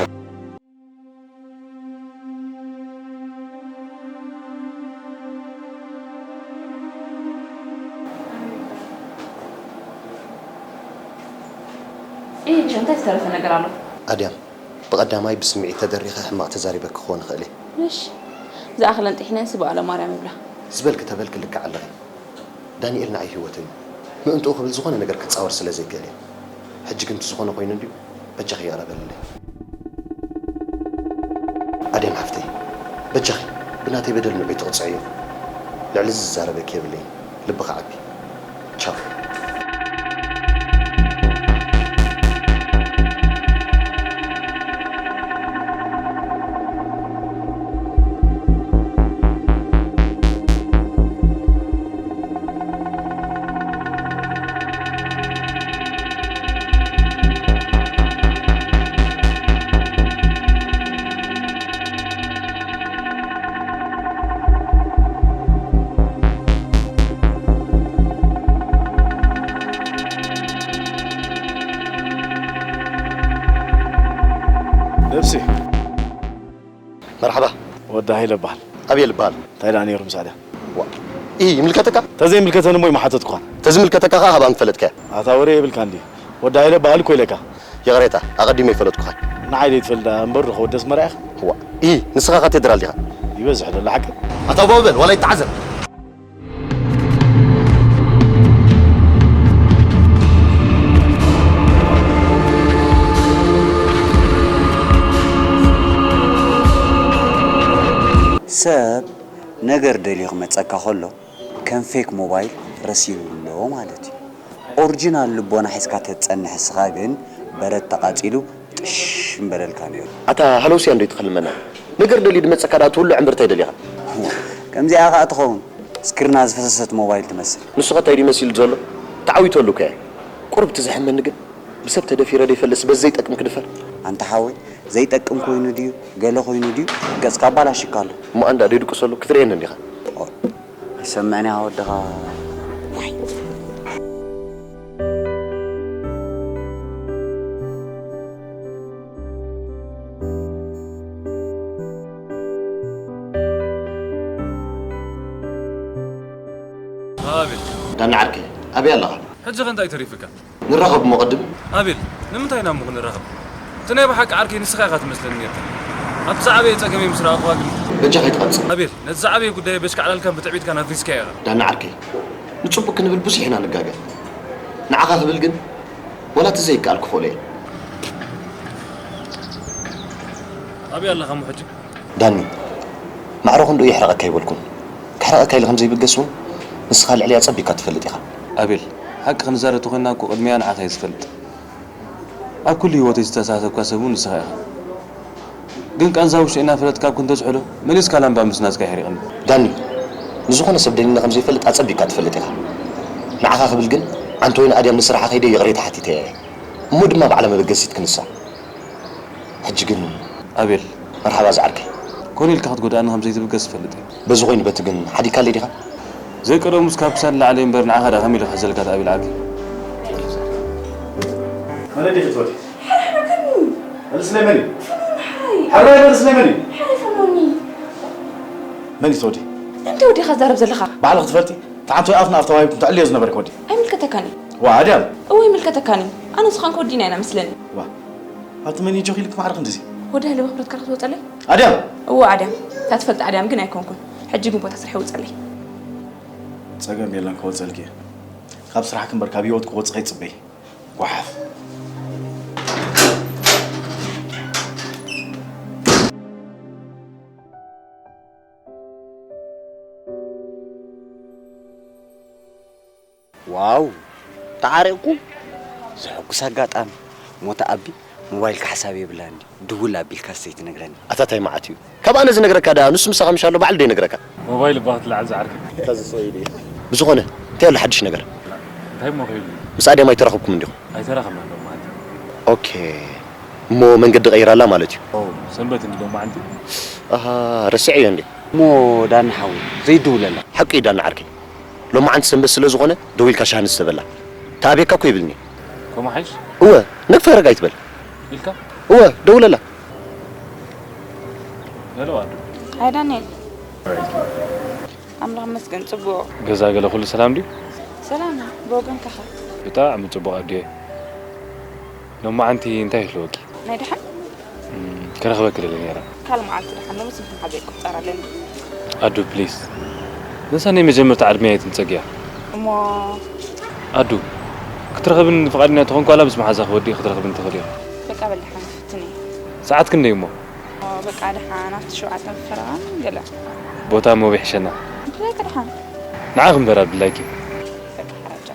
ኢንሽ እንታይ ዝተረፈ ነገር ኣሎ? ኣድያም፣ ብቐዳማይ ብስምዒት ተደሪኸ ሕማቕ ተዛሪበኪ ክኾን እኽእል እየ። እሺ፣ ዝኣኽለን ጥሒነንሲ በዓለ ማርያም ይብላ። ዝበልኪ ተበልኪ ልክዕ ኣለኺ። ዳንኤል ንዓይ ህይወተይ እዩ። ምእንትኡ ክብል ዝኾነ ነገር ክጻወር ስለ ዘይክእል እየ። ሕጂ ግን እቲ ዝኾነ ኮይኑ እንድዩ፣ በጃኺ ይቕረ በልለይ። ኣድያም ሓፍተይ፣ በጃኺ ብናተይ በደል ንዑይ ትቕጽዕዮ። ልዕሊ እዚ ዝዛረበኪ የብለይን። ልብኻ ዓቢ። ቻው። መርሓባ። ወዲ ሃይለ እበሃል። ኣቤል እበሃል። እንታይ ደኣ ነይሩ ምስ ኣድያም? ዋ፣ ኢ፣ ይምልከተካ? ተዘይምልከተኒ እሞ ኣይምሓተትኩኻን። ተዝምልከተካ ኸኣ ሃባ ምፈለጥካያ። ኣታ ወረ የብልካ እንዲ። ወዲ ሃይለ እበሃል እኮ ኢለካ። ይቕሬታ፣ ኣቐዲመ ኣይፈለጥኩኻን። ንዓይ ዘይትፈልጥ እምበር ዶ ከወደስ መርኣኻ? ዋ፣ ኢ፣ ንስኻ ኸ ቴድራል ዲኻ? ይበዝሕ ደሎ ሓቂ። ኣታ ባው በል፣ ዋላ ይተዓዘብ። ሰብ ነገር ደልዩ ክመጸካ ከሎ ከም ፌክ ሞባይል ረሲኑ ኣሎ ማለት እዩ። ኦርጂናል ልቦና ሒዝካ ተትጸንሕ እስኻ ግን በረድ ተቓጺሉ ጥሽ ምበለልካ ነይሩ። ኣታ ሃለውስያ እንዶ ይትኸልመና ነገር ደልዩ ድመጸካ ደኣ ትውልዕ እምበር እንታይ ደሊኻ? ከምዚኣ ከኣ ትኸውን ስክርና ዝፈሰሰት ሞባይል ትመስል። ንሱ ኸ እንታይ ድዩ መሲሉ ዘሎ? ተዓዊተሉ እኮ እየ። ቁሩብ እቲ ዘሕመኒ ግን ብሰብ ተደፊረ ደይፈልጥስ በዚ ዘይጠቅም ክድፈር? ኣንታ ሓወይ ዘይጠቅም ኮይኑ ድዩ ገለ ኮይኑ ድዩ ገጽካ ኣባላሽካ ኣሎ። እሞ ኣንዳ ደይድቅሰሉ ክትርእየኒ እንዲኻ። ኣይሰምዕን ኢኻ ወድኻ። ኣቤል፣ ዳኒ ዓርከይ ኣበይ ኣለኻ? ሕጂ ኸ እንታይ ተሪፍካ? ንራኸብ እሞ ቅድም። ኣቤል፣ ንምንታይ ኢና እሞ ክንራኸብ? እቲ ናይ ብሓቂ ዓርከይ ንስኻ ኢኻ ትመስለኒ ኔርካ። ኣብቲ ዝዓበየ ጸገመይ ምስ ረኣኹኻ ግን። በጃ ከይትቐጽ። ኣቤል፣ ነቲ ዝዓበየ ጉዳየይ በሽካዕላልካን ብትዕቢትካን ኣፍሪስካዮ ኢኻ። ዳኒ ዓርከይ፣ ንጽቡቕ ክንብል ብዙሕ ኢና ንጋገ። ንዓኻ ክብል ግን ወላ እቲ ዘይከኣል ክኽእሎ እየ። ኣበይ ኣለኻ እሞ ሕጂ? ዳኒ፣ ማዕረ ክንድኡ የሕርቐካ ኣይበልኩን። ከሕርቐካ ኢለ ከም ዘይብገስ እውን ንስኻ ልዕለይ ኣጸቢቕካ ትፈልጥ ኢኻ። ኣቤል፣ ሓቂ ክንዛረብ ተኾይንና እኮ ቅድሚያ ንዓኻ እየ ዝፈልጥ። ኣብ ኩሉ ህይወተይ ዝተኣሳሰብካ ሰብ እውን ንስኻ ኢኻ። ግን ቃንዛ ውሽጠይ እናፈለጥካ ኣብ ክንዲ ተዝሕሎ መሊስካ ላምባ ምስናስካ የሕሪቐኒ። ዳኒ፣ ንዝኾነ ሰብ ደኒነ ከም ዘይፈልጥ ኣጸቢቕካ ትፈልጥ ኢኻ። ንዓኻ ክብል ግን ዓንተወይኒ ኣድያም ንስራሓ ከይደ ይቕሬታ ሓቲተያ እየ። እሞ ድማ ባዕላ መበገሲት ክንሳ። ሕጂ ግን ኣቤል። መርሓባ ዝዓርከይ። ኮነ ኢልካ ክትጎድኣኒ ከም ዘይትብገስ እፈልጥ እየ። በዚ ኮይኑ በቲ ግን ሓዲግካለይ ዲኻ? ዘይቀደሙስ ካብ ክሳድ ንላዕሊ እምበር ንዓኻ ደኣ ከመይ ኢለ ክሕዘልካ ተኣቢል ዓርከይ። መን ዲኺ ትወዲ? ሕራይ በልስለይ መን እዩ? ፍኑን ሓይ። ሕራይ በልስለይ መን እዩ? ሕራይ ፍኑኒ። መን እዩ ትወዲ? እንተ ወዲኻ ትዛረብ ዘለኻ? ባዕልኺ ትፈልጢ? ተዓንቶ ኣፍ ንኣፍ ተዋሂብኩም ተዕልዮ ዝነበርኪ ወዲ። ኣይምልከተካን እዩ። ዋ ኣድያም። እወ ይምልከተካን እዩ። ኣነ ንስኻን ከወዲና ኢና መስለኒ። ዋ ኣብቲ መን እዩ ጆኺ ኢልክ ማዕረ ክንድዚ። ወዲ ሃይለ ብኽብረትካ ክትወፀለይ? ኣድያም። እወ ኣድያም። እታ ትፈልጣ ኣድያም ግን ኣይኮንኩን። ሕጂ ግን ቦታ ስርሐይ ውፀለይ። ፀገም የለን ክወፀልኪ እየ። ካብ ስራሕኪ እምበር ካብ ህይወትኪ ክወፅእ ከይትፅበዪ። ጓሓፍ። ዋው ተዓሪቕኩም? ዘሐጉስ ኣጋጣሚ። ሞታ ኣቢ ሞባይልካ ሓሳብ የብላን ድዩ? ድውል ኣቢልካስ ዘይትነግረኒ? ኣታ ታይ መዓት እዩ? ካብ ኣነ ዝነግረካ ደኣ ንሱ ምሳኻ ምሽ ኣሎ ባዕሉ ዶ ይነግረካ? ሞባይል እባ ክትልዓል ዝዓርከይ። እታ ዝስቕ ኢሉ እዩ። ብዝኾነ እንታይ ኣሎ ሓድሽ ነገር? እንታይ እሞ ከይሉ? ምስ ኣድያም ኣይተራኸብኩምን ዲኹም? ኣይተራኸብናን ሎማዓንቲ። ኦኬ እሞ መንገዲ ቀይራላ ማለት እዩ። ኦ ሰንበት እንዲ ሎማዓንቲ። ኣሃ ረሲዐዮ እንዴ? እሞ ዳኒ ሓወይ ዘይድውለላ። ሓቁ እዩ ዳኒ ዓርከይ። ሎማዓንቲ ሰንበት ስለ ዝኾነ ደዊልካ ሻሂ ንሰተየላ። ተኣብየካ እኮ ይብልኒ። ከምኡ ሓይሽ? እወ ነግፈረግ ኣይትበል። ኢልካ? እወ ደውለላ። ሄሎ ኣዱ። ሃይ ዳንኤል። ኣምላኽ ይመስገን ጽቡቕ። ገዛ ገለ ኩሉ ሰላም ድዩ? ሰላም እዩ። ብወገንካ ኸ? ብጣዕሚ ጽቡቕ ኣዱየ። ሎማዓንቲ እንታይ ይህልወኪ? ናይ ደሓን? እም፣ ክረኽበኪ ደልየ ነይረ። ካልእ መዓልቲ ደሓን ሎምስ ምስ መሓዘይ ክቁጸር ኣለኒ። ኣዱ ፕሊስ። ነሳ ናይ መጀመርታ ዕድመይ ኣይትንጸግያ። እሞ ኣዱ ክትረኽብኒ ፍቓደኛ ተኾንኪ ዋላ ምስ መሓዛኺ ወዲኺ ክትረኽብኒ ትኽእሊ ኢኺ። በቃ በል ደሓን ክፍትን እየ። ሰዓት ክንደይ እሞ? በቃ ደሓን ኣብቲ ሸውዓተ ፈረቓ ገለ። ቦታ እሞ ይሕሸና። ብላይከ ደሓን። ንዓኺ እምበር ኣዱ ብላይኪ። በቃ ሓራጃ።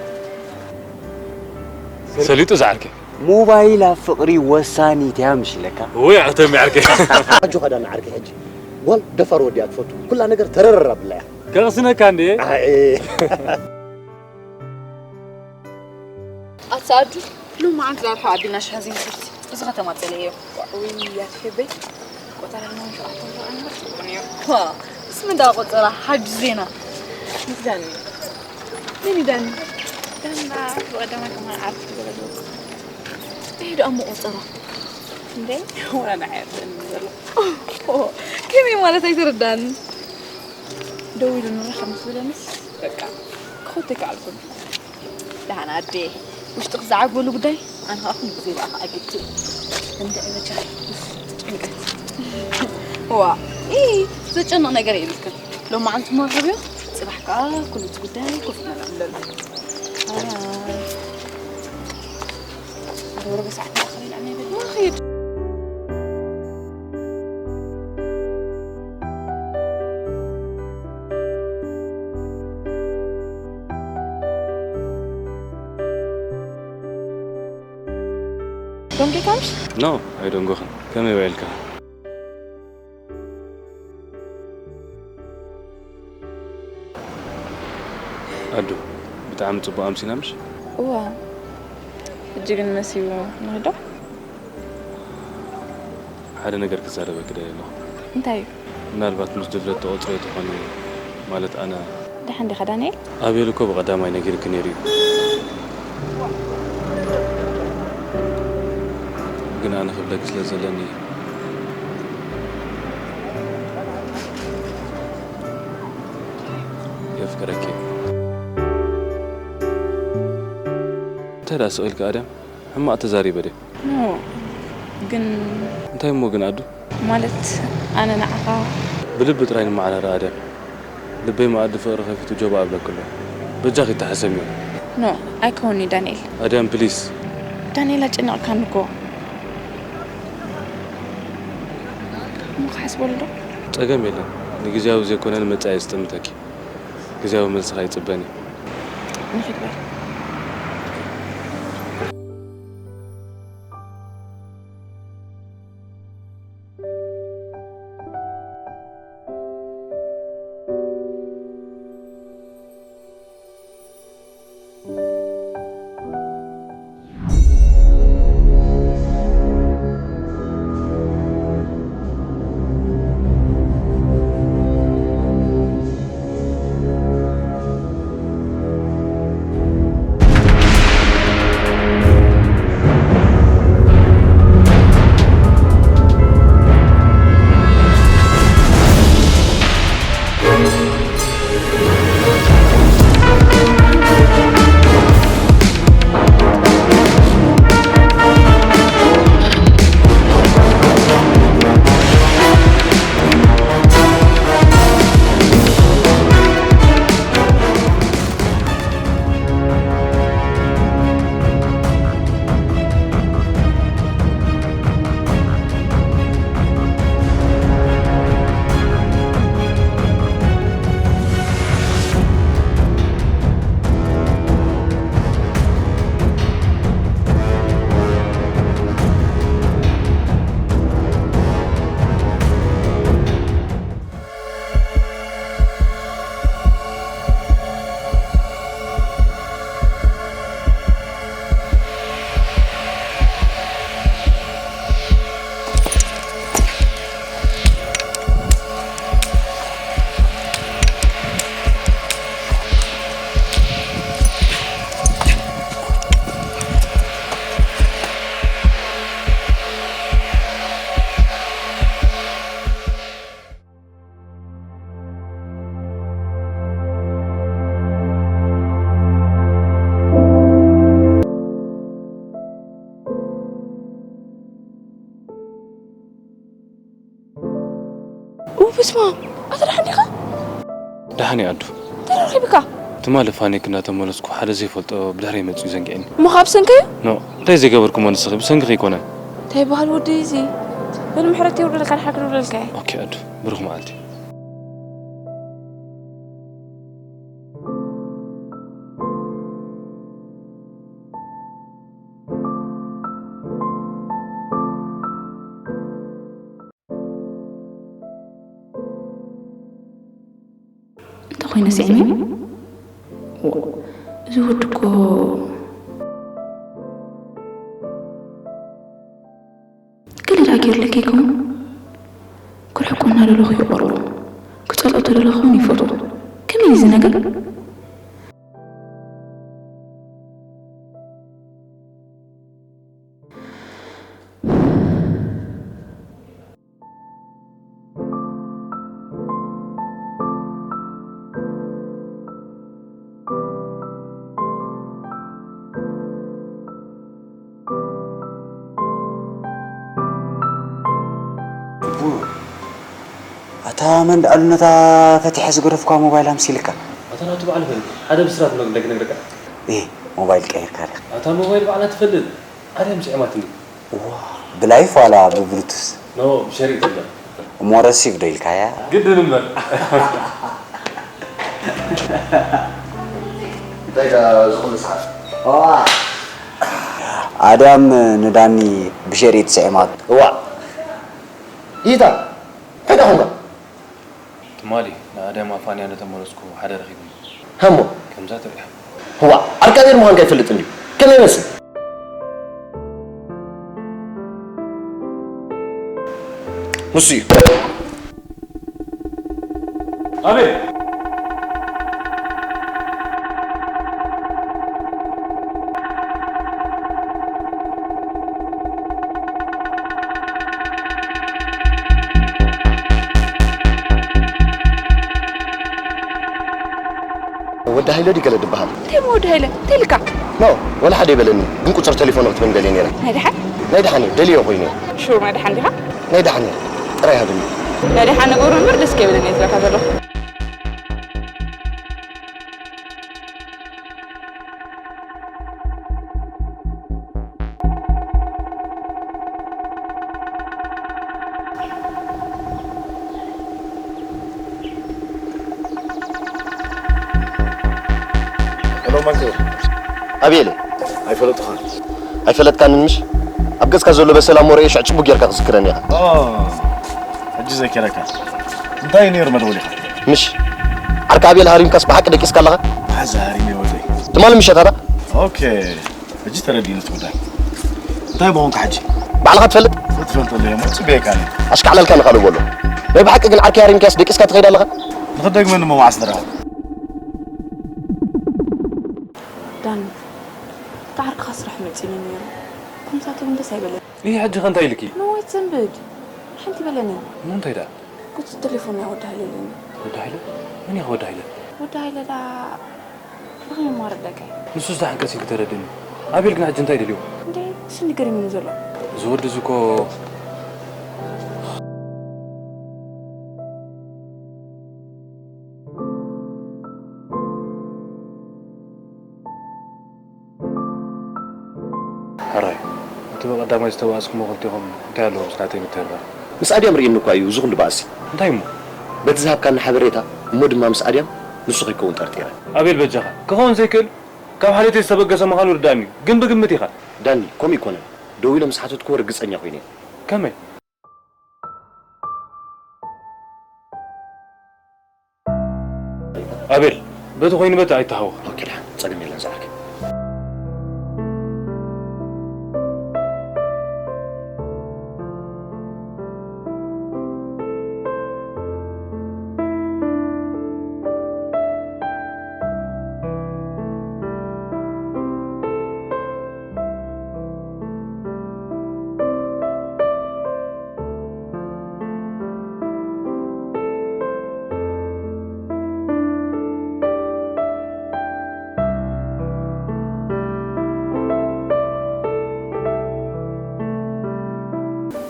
ሰሊጡ ዝዓርከይ። ሞባይል ኣብ ፍቕሪ ወሳኒት እያ ምሽ ኢለካ። ውይ ኣሕተሚ ዓርከይ። ኣጆኻ ዳኒ ዓርከይ ሕጂ ጓል ደፋር ወዲ እያ ትፈቱ። ኩላ ነገር ተረረር ኣብላ እያ። ከቕስነካ እንዴ? ኣኤ። ኣታ ኣዱ ሎማዓንቲ ዳርፋ ኣቢልና ሻሂ ዘይንሰቲ እዚ ከተማ ጸለዮ። ውይ ያትሕበይ ቆጠራ ሎማዓንቲ ሸውዓተ ወርሒ ኣንበር ጽቡቕ ነይሩ። ዋ፣ እስም እንዳ ቆጸራ ሓድሽ ዜና። ምስ ዳኒ። መን እዩ ዳኒ? ዳና ብቐዳማይ ከማን ዓርኪ ገለ ዝወጽእ። እንታይ ደኣ እሞ ቆጸራ? እንዴ? ወላ ንዓይ ኣይርድእንን ዘሎ። ኦ፣ ከመይ ማለት ኣይተረዳን። ደው ኢሉ ንራኸብ ምስ በለንስ በቃ ክኸቶ ይከኣልኩም። ደሓን ኣዴ፣ ውሽጥኺ ዝዓግበሉ ጉዳይ ኣነ ኸኣ ኩሉ ግዜ ብኣኻ ኣጊድኪ። እንድዒ በጃኺ፣ ኡፍ፣ ጭንቀት። ዋ፣ ኢ፣ ዘጨንቕ ነገር የብልክን። ሎማዓንቲ መርሃብዮ፣ ጽባሕ ከኣ ኩሉ እቲ ጉዳይ ኮፍ ነብለሉ። ኣያ፣ ዶሮ በሰዓት ተኣኸለ ኢላ ናይ በላ። ዋ፣ ኸይድ። ደንጊኻምሽ? ኖ፣ ኣይደንጎኽን። ከመይ ውዒልካ? ኣዱ፣ ብጣዕሚ ጽቡቕ ኣምሲና ምሽ? እዋ፣ ሕጂ ግን መሲቡ ንኺዶ? ሓደ ነገር ክዛረበኪ ደልየ ኣለኹ። እንታይ እዩ? ምናልባት ምስ ድፍረት ትቖጽርዮ ትኾኒ፣ ማለት ኣነ ደሓን ዲኻ ዳንኤል? ኣቤል እኮ ብቐዳማይ ነጊሩኪ ነይሩ እዩ። ግን ኣነ ክብለኪ ስለ ዘለኒ የፍቅረኪ። እንታይ ደኣ ስቕ ኢልካ ኣድያም? ሕማቕ ተዛሪበ ድየ? ኖ፣ ግን እንታይ እሞ ግን ኣዱ? ማለት ኣነ ንዓኻ ብልቢ ጥራይ ንመዓራረ ኣድያም። ልበይ መኣዲ ፍቕሪ ከፊቱ ጆባ እብለኪ ኣለኹ። በጃኺ ተሓሰምዮ። ኖ፣ ኣይከውንን'ዩ ዳንኤል። ኣድያም ፕሊስ። ዳንኤል ኣጨኒቕካኒ እኮ። እሞ ክሓስበሉ ዶ? ጸገም የለን። ንግዝያዊ ዘይኮነ ንመጻኢ እየ ዝጥምተኪ። ግዝያዊ መልስኻ ይጽበን እየ። ንኺድ በል። ኡፍ፣ በስመ ኣብ። ኣታ ደሓን ዲኻ? ደሓን እየ ኣዱ። እንታይ ረኺብካ? ትማሊ ፋኒክ እናተመለስኩ ሓደ ዘይፈልጦ ብድሕረይ መጺኡ ዘንጊዕኒ። እሞ ካብ ሰንከዩ? ኖ፣ እንታይ ዘይገበርኩሞ ንስኺ፣ ብሰንክኺ ኣይኮነን። እንታይ በሃል ወዲ እዚ? በል ምሕረት የውርደልካ፣ ድሓር ክንብለልካ እየ። ኦኬ ኣዱ፣ ብሩኽ መዓልቲ። እንተኾይነ ስዕመ፣ ዋ፣ እዚ ወዲ እኮ ገለ ደኣ ገይሩለኪ ይኸውን? ክርሕቆ እናደለኹ ይቐርቦ፣ ክጸልኦ ተደለኹ እውን ይፈትዎ። ከመይ እዩ እዚ ነገር? ኣታ መን ደኣሉ ነታ ፈቲሐ ዝገደፍኳ ሞባይል ኣምሲልካ? ኣታ ናቱ በዓል ፈል ሓደ ብስራት መግለክ ነግረካ። እ ሞባይል ቀይርካ ዲኻ? ኣታ ሞባይል በዓላ ትፈልጥ ኣድያም ስዒማትኒ። ዋ ብላይፍ ዋላ ብብሉቱስ? ኖ ብሸሪጥ ትብለ። እሞ ረሲፍ ዶ ኢልካያ? ግድን እምበር። እንታይ ደኣ ዝኹሉ ሰዓት? ኣድያም ንዳኒ ብሸሪጥ ስዒማት። እዋ ይታ እንታይ ደኣ ኹንካ? ትማሊ ንኣድያም ኣፋንያ ነተመለስኩ ሓደ ረኺብኒ። ሃሞ ከምዛ ትሪኣ። ህዋ ዓርቃ ቤር ምዃንካ ይፈልጥ እንድዩ። ከመይ ይመስል? ንሱ እዩ። ኣቤል ወዲ ሃይለ ድዩ ገለ ድበሃል? እንታይ እሞ ወዲ ሃይለ? እንታይ ኢልካ? ኖ፣ ወላ ሓደ ኣይበለኒ፣ ግን ቁጽሪ ተሌፎኑ ክትበኒ ደልየ ነይረ። ናይ ደሓን? ናይ ደሓን እዩ፣ ደልዮ ኮይኑ እየ። ሹር ናይ ደሓን ዲኻ? ናይ ደሓን እየ፣ ጥራይ ሃብኒ። ናይ ደሓን ነገሩ እምበር ደስ ከይብለኒ እየ ዝብለካ ዘለኹ። ሄሎ ማንቴ። ኣቤለ። ኣይፈለጥኻን። ኣይፈለጥካንን ምሽ? ኣብ ገጽካ ዘሎ በሰላም ወረ ሽዕ ጽቡቅ ጌርካ ክዝክረኒ ኢኻ። ኦ፣ ሕጂ ዘኪረካ። እንታይ እዩ ነይሩ መደወሊኻ? ምሽ? ዓርካ ኣቤል ሃሪምካስ ብሓቂ ደቂስካ ኣለኻ? ኣዛ ሃሪመ ወደይ። ትማሊ ምሸት ኣታ? ኦኬ። ሕጂ ተረዲእኒ እቲ ጉዳይ። እንታይ ምኾንካ ሕጂ? ባዕልኻ ትፈልጥ? ትፈልጠለይ እሞ ጽበየካ ነይሩ። ኣሽካዕላልካ ንኻልእ በሎ። ናይ ብሓቂ ግን ዓርከይ ሃሪምካስ ደቂስካ ትኸይድ ኣለኻ? ንኽትደግመኒ እሞ መዓስ ንራኸብ? ዳኒ፣ እቲ ዓርክኻ ስራሕ መጺኒ ነይሩ። ከምሳቶም ደስ ኣይበለኒ። ይህ ሕጂ ኸ እንታይ ኢልኪ? ንዋት ሰንብድ። ሓንቲ በለኒ። ንምንታይ ደኣ? ቁጽሪ ተሌፎን ናይ ወዲ ሃይለ ኣለኒ። ወዲ ሃይለ? መን ኢኻ ወዲ ሃይለ? ወዲ ሃይለ ደኣ ብኸመይ እሞ ኣረዳእካዮ? ንሱስ ደሓን ቀስ ኢልኪ ተረድእኒ። ኣቤል ግን ሕጂ እንታይ ደልዩ? እንዴ ንሱ እንዲ ገሪሙኒ ዘሎ። እዚ ወዲ እዚ እኮ ሕራይ እቲ ብቐዳማይ ዝተባኣስኩሞ ክልቴኹም እንታይ ኣለዎ ምስ ናተይ ምትህርራም? ምስ ኣድያም ርእይኒ እኳ እዩ እዚ ኹሉ ባእሲ። እንታይ እሞ? በቲ ዝሃብካኒ ሓበሬታ እሞ ድማ ምስ ኣድያም ንሱ ከይከውን ጠርጢረ። ኣቤል በጃኻ ክኸውን ዘይክእል ካብ ሓልዮተይ ዝተበገሰ ምዃኑ ርዳእኒ እዩ ግን ብግምት ኢኻ። ዳኒ ከምኡ ኣይኮነን ደዊለ ምስ ሓተትክዎ ርግጸኛ ኮይነ እየ። ከመይ? ኣቤል በቲ ኮይኑ በቲ ኣይተሃወኽ። ኦኬ ደሓን ጸገም የለን ዝዓርከይ።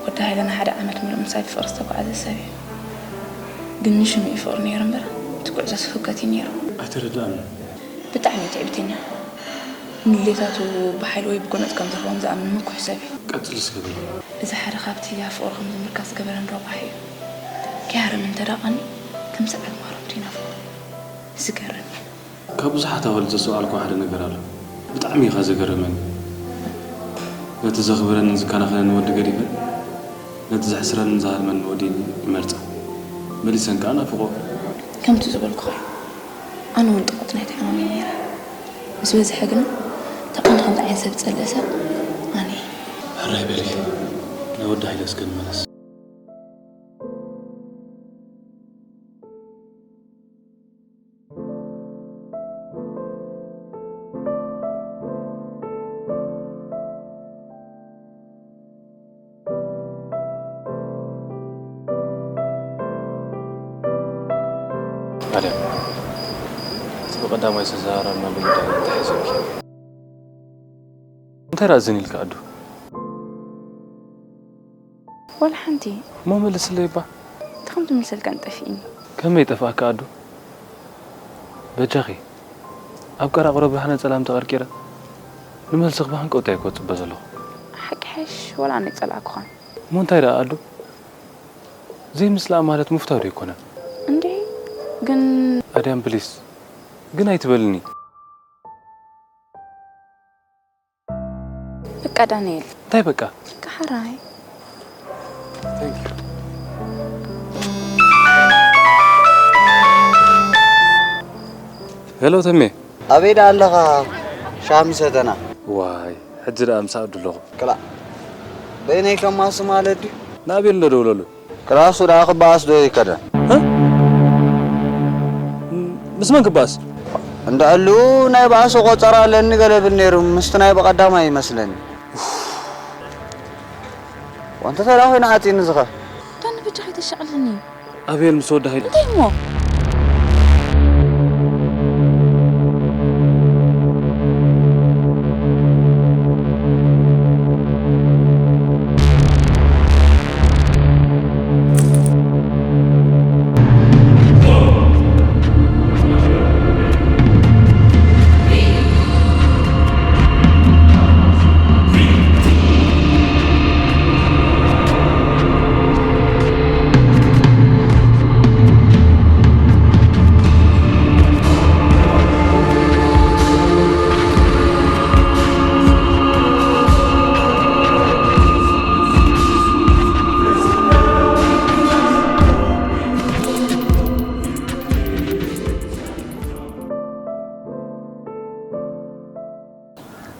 ወዲ ሃይለ ንሓደ ዓመት ሙሉእ ምሳይ ብፍቕሪ ዝተጓዕዘ ሰብ እዩ። ግን ንሽም እዩ ፍቕሪ ነይሩ እምበር እቲ ጉዕዞ ስፍከት እዩ ነይሩ። ኣይተረድኣንን። ብጣዕሚ እዩ ትዕቢተኛ። ንድሌታቱ ብሓይሊ ወይ ብጎነጽ ከም ዝረኽቦም ዝኣምን ምኩሕ ሰብ እዩ። ቀጽሊ እስከ በሊ። እዚ ሓደ ካብቲ ኣብ ፍቕሩ ከም ዝምርካስ ዝገበረኒ ረቋሒ እዩ። ከይሃረመ እንተ ደኣ ቀንዩ ከም ሰዓት ማረብቱ ይናፍቖ። ዝገርም እዩ። ካብ ብዙሓት ኣዋልድ ዘስተውዓልክዎ ሓደ ነገር ኣሎ። ብጣዕሚ ኢኻ ዘገረመኒ። ነቲ ዘኽብረንን ዝከናኸነኒ ወዲ ገዲፈ ነቲ ዘሕስረንን ዝሃርመኒ ወዲ ይመርጻ። መሊሰን ከኣ ናፍቕኦ። ከምቲ ዝበልኩኻ እዩ። ኣነ እውን ጥቕቲ ናይቲ ሕማም እየ ነይረ። ምስ በዝሐ ግና፣ እታ ቀንዲ ከምዚ ዓይነት ሰብ ዝጸልእ ሰብ ኣነ እየ። ሕራይ በሊ፣ ናብ ወዲ ሃይለ እስከ ንመለስ። ኣድያም፣ እቲ ብቐዳማይ ዝተዘራረብናሉ ጉዳይ እንታይ ሓሲብኪ? እንታይ ደኣ ዝን ኢልኪ ኣዱ? ዋላ ሓንቲ። እሞ መልስለይ እባ። ከምቲ ምሰልከን ጠፊእኒ። ከመይ ጠፍኣካ ኣዱ? በጃኺ ኣብ ቀራቕሮ ብርሃነ ጸላም ተቐርቂረ ንመልስኽ ብሃንቀውታ እየ ክጽበ ዘለኹ። ሓቂ ሓይሽ ወላ ኣነ ይጸላእኩኻን። እሞ እንታይ ደኣ ኣዱ? ዘይምጽላእ ማለት ምፍታው ዶ ኣይኮነን? እንዴ ግን ኣድያም ፕሊስ ግን ኣይትበልኒ። በቃ ዳንኤል። እንታይ በቃ? በቃ ሓራይ። ሄሎ ተሜ። ኣበይ ደኣ ኣለኻ? ሻሂ ምሰተና። ዋይ፣ ሕጂ ደኣ ምሳእ ኣለኹ። ክላእ። በይነይ ከማሲ ማለት ድዩ? ንኣቤል እንዶ ደውለሉ። ክላሱ ደኣ ክበኣስ ዶ ይከደ? እ? ምስ መን ክበኣስ? እንድዕሉ ናይ ባእሲ ቆጸራ ኣለኒ ገለ ብል ነይሩ፣ ምስቲ ናይ ብቐዳማይ ይመስለኒ። ወንተ ተራ ኮይና ሓጺኒ ዝኸ? ዳኒ በጃኻ ኣይተሻቕለኒ። ኣቤል ምስ ወዳ ኸይዱ። እንታይ እሞ?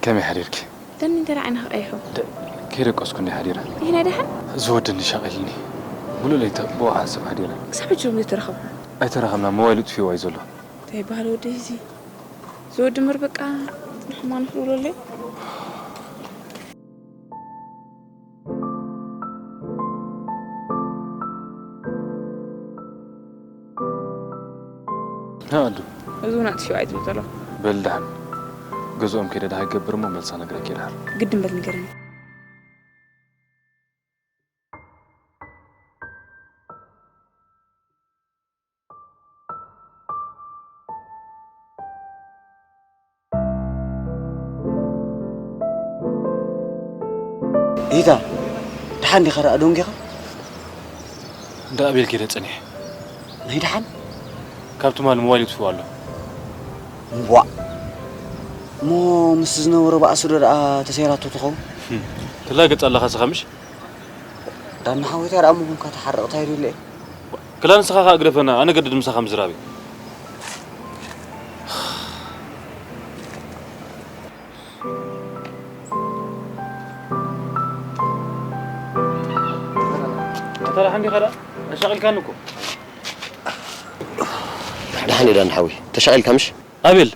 ከመይ ሓዲርኪ? ደኒ እንተ ደኣ ዓይንኻ ቀይሑ። ደ-፣ ከይደቀስኩ እንዲ ሓዲረ። ይህና ደሓን? ዝወደኒ ሻቒልኒ። ሙሉእ ለይተ ብኡ ሓንሳብ ሓዲረ። ክሳብ ሕጂ እውን ዘይተራኸብኩ? ኣይተራኸብና፣ ሞባይሉ ጥፊእዋ እዩ ዘሎ። እንታይ ይበሃል ወዲ እዚ? ዝወዲ ምር በቃ ንሕማን ክብለለይ። ሃ ኣዱ። እዚ እውን ኣጥፊኡ ኣይትብል ዘሎ። በል ደሓን። ገዝኦም ከይደ ደሃ ይገብር እሞ መልሳ ነግረኪ ደሓን። ግድን በል ንገረኒ። ኢታ፣ ደሓን ዲኻ ደኣ ደንጊኻ? እንዳ ኣቤል ከይደ ጸኒሐ። ናይ ደሓን? ካብ ትማል ሞባይል ይጥፍኡ ኣሎ። እዋእ። እሞ ምስ ዝነበሮ ባእሲ ዶ ደኣ ተሰይራቶ ትኸውን? ህም። ትላገጽ ኣለኻ ስኻ ምሽ? ዳና ሓወይታ ደኣ ምኹንካ ተሓርቕ ታይ ዶ ኢለ? ክላ ንስኻ ኸኣ ግደፈና፣ ኣነ ገድድ ምሳኻ ምዝራብ እዩ። ኣታ ደሓን ዲኻ ደኣ? ኣሻቒልካኒ እኮ። ደሓን እየ ዳና ሓወይ። ተሻቒልካ ምሽ? ኣቤል፣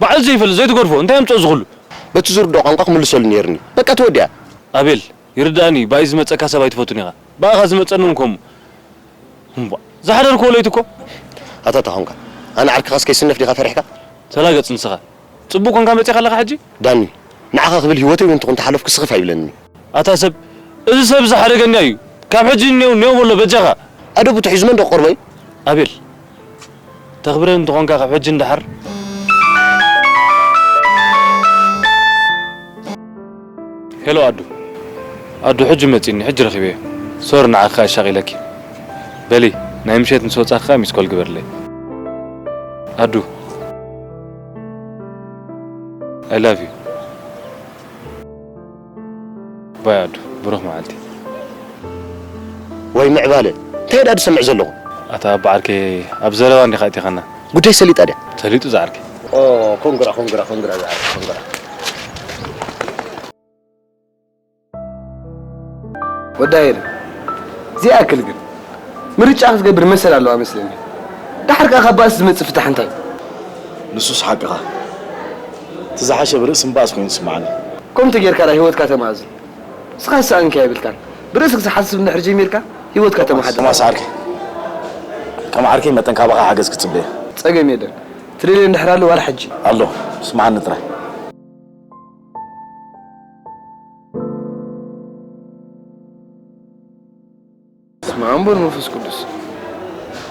ባዕሉ ዘይፈልጥ ዘይትገድፎ፣ እንታይ ኣምጽኦ እዚ ኩሉ? በቲ ዝርድኦ ቋንቋ ክምልሰሉ ነይርኒ። በቃ ተወዲኣ። ኣቤል፣ ይርድኣኒ፣ ብኣይ ዝመጸካ ሰብ ኣይትፈቱን ኢኻ። ብኣኻ ዝመጸኒ እውን ከምኡ። እምቧ፣ ዝሓደርክዎ ለይቲ እኮ። ኣታ ተኾንካ፣ ኣነ ዓርክኻስ ከይስነፍ ዲኻ ፈሪሕካ? ተላገጽ ንስኻ። ጽቡቕ ኮንካ መጺኻ ኣለኻ ሕጂ? ዳኒ፣ ንዓኻ ክብል ህይወተይ እውን ትኹን ተሓለፍኩ ስኽፍ ኣይብለኒ። ኣታ ሰብ፣ እዚ ሰብ እዚ ሓደገኛ እዩ። ካብ ሕጂ ኔው ኔው በሎ በጃኻ። ኣደቡ ተሒዙ መን ዶ ክቐርቦ እዩ? ኣቤል፣ ተኽብረን እንተኾንካ ካብ ሕጂ ንደሓር። ሄሎ ኣዱ። ኣዱ፣ ሕጂ መጺኒ፣ ሕጂ ረኺበዮ። ሶሪ፣ ንዓኺ ከኣ ኣሻቒለኪ። በሊ፣ ናይ ምሸት ምስ ወጻኺ ከኣ ሚስኮል ግበርለይ። ኣዱ። I love you። ባይ ኣዱ፣ ብሩኽ መዓልቲ። ወይ ምዕባለ፣ እንታይ ደኣ ዝሰምዕ ዘለኹ? ኣታ ኣባ ዓርከይ፣ ኣብ ዘረባ እንዲኻ ኣእቲኻና። ጉዳይ ሰሊጣ ድያ? ሰሊጡ ዝዓርከይ። ኦ፣ ኮንግራ፣ ኮንግራ፣ ኮንግራ ዝዓርከይ፣ ኮንግራ። ወዲ ሃይለ፣ ዘይኣክል ግን ምርጫ ክትገብር መሰል ኣለዋ መስለኒ። ደሓር ከኣ ካብ ባእሲ ዝመጽእ ፍታሕ እንታይ? ንሱስ ሓቅኻ። እቲ ዝሓሸ ብርእሲ ምባእስ ኮይኑ ዝስምዓኒ። ከምቲ ጌርካ ደኣ ህይወትካ ተማእዝን። ንስኻ ዝሰኣንካዮ የብልካን። ብርእስክ ዝሓስብ እንድሕር ጀሚርካ፣ ህይወትካ ተመሓድር። ቶማስ ዓርከይ፣ ከም ዓርከይ መጠን ካባኻ ሓገዝ ክጽበ እየ። ጸገም የለን። ትደልዮ እንድሕር ኣሎ ዋላ ሕጂ። ኣሎ፣ ስምዓኒ ጥራይ። ስማም፣ እምበር መንፈስ ቅዱስ።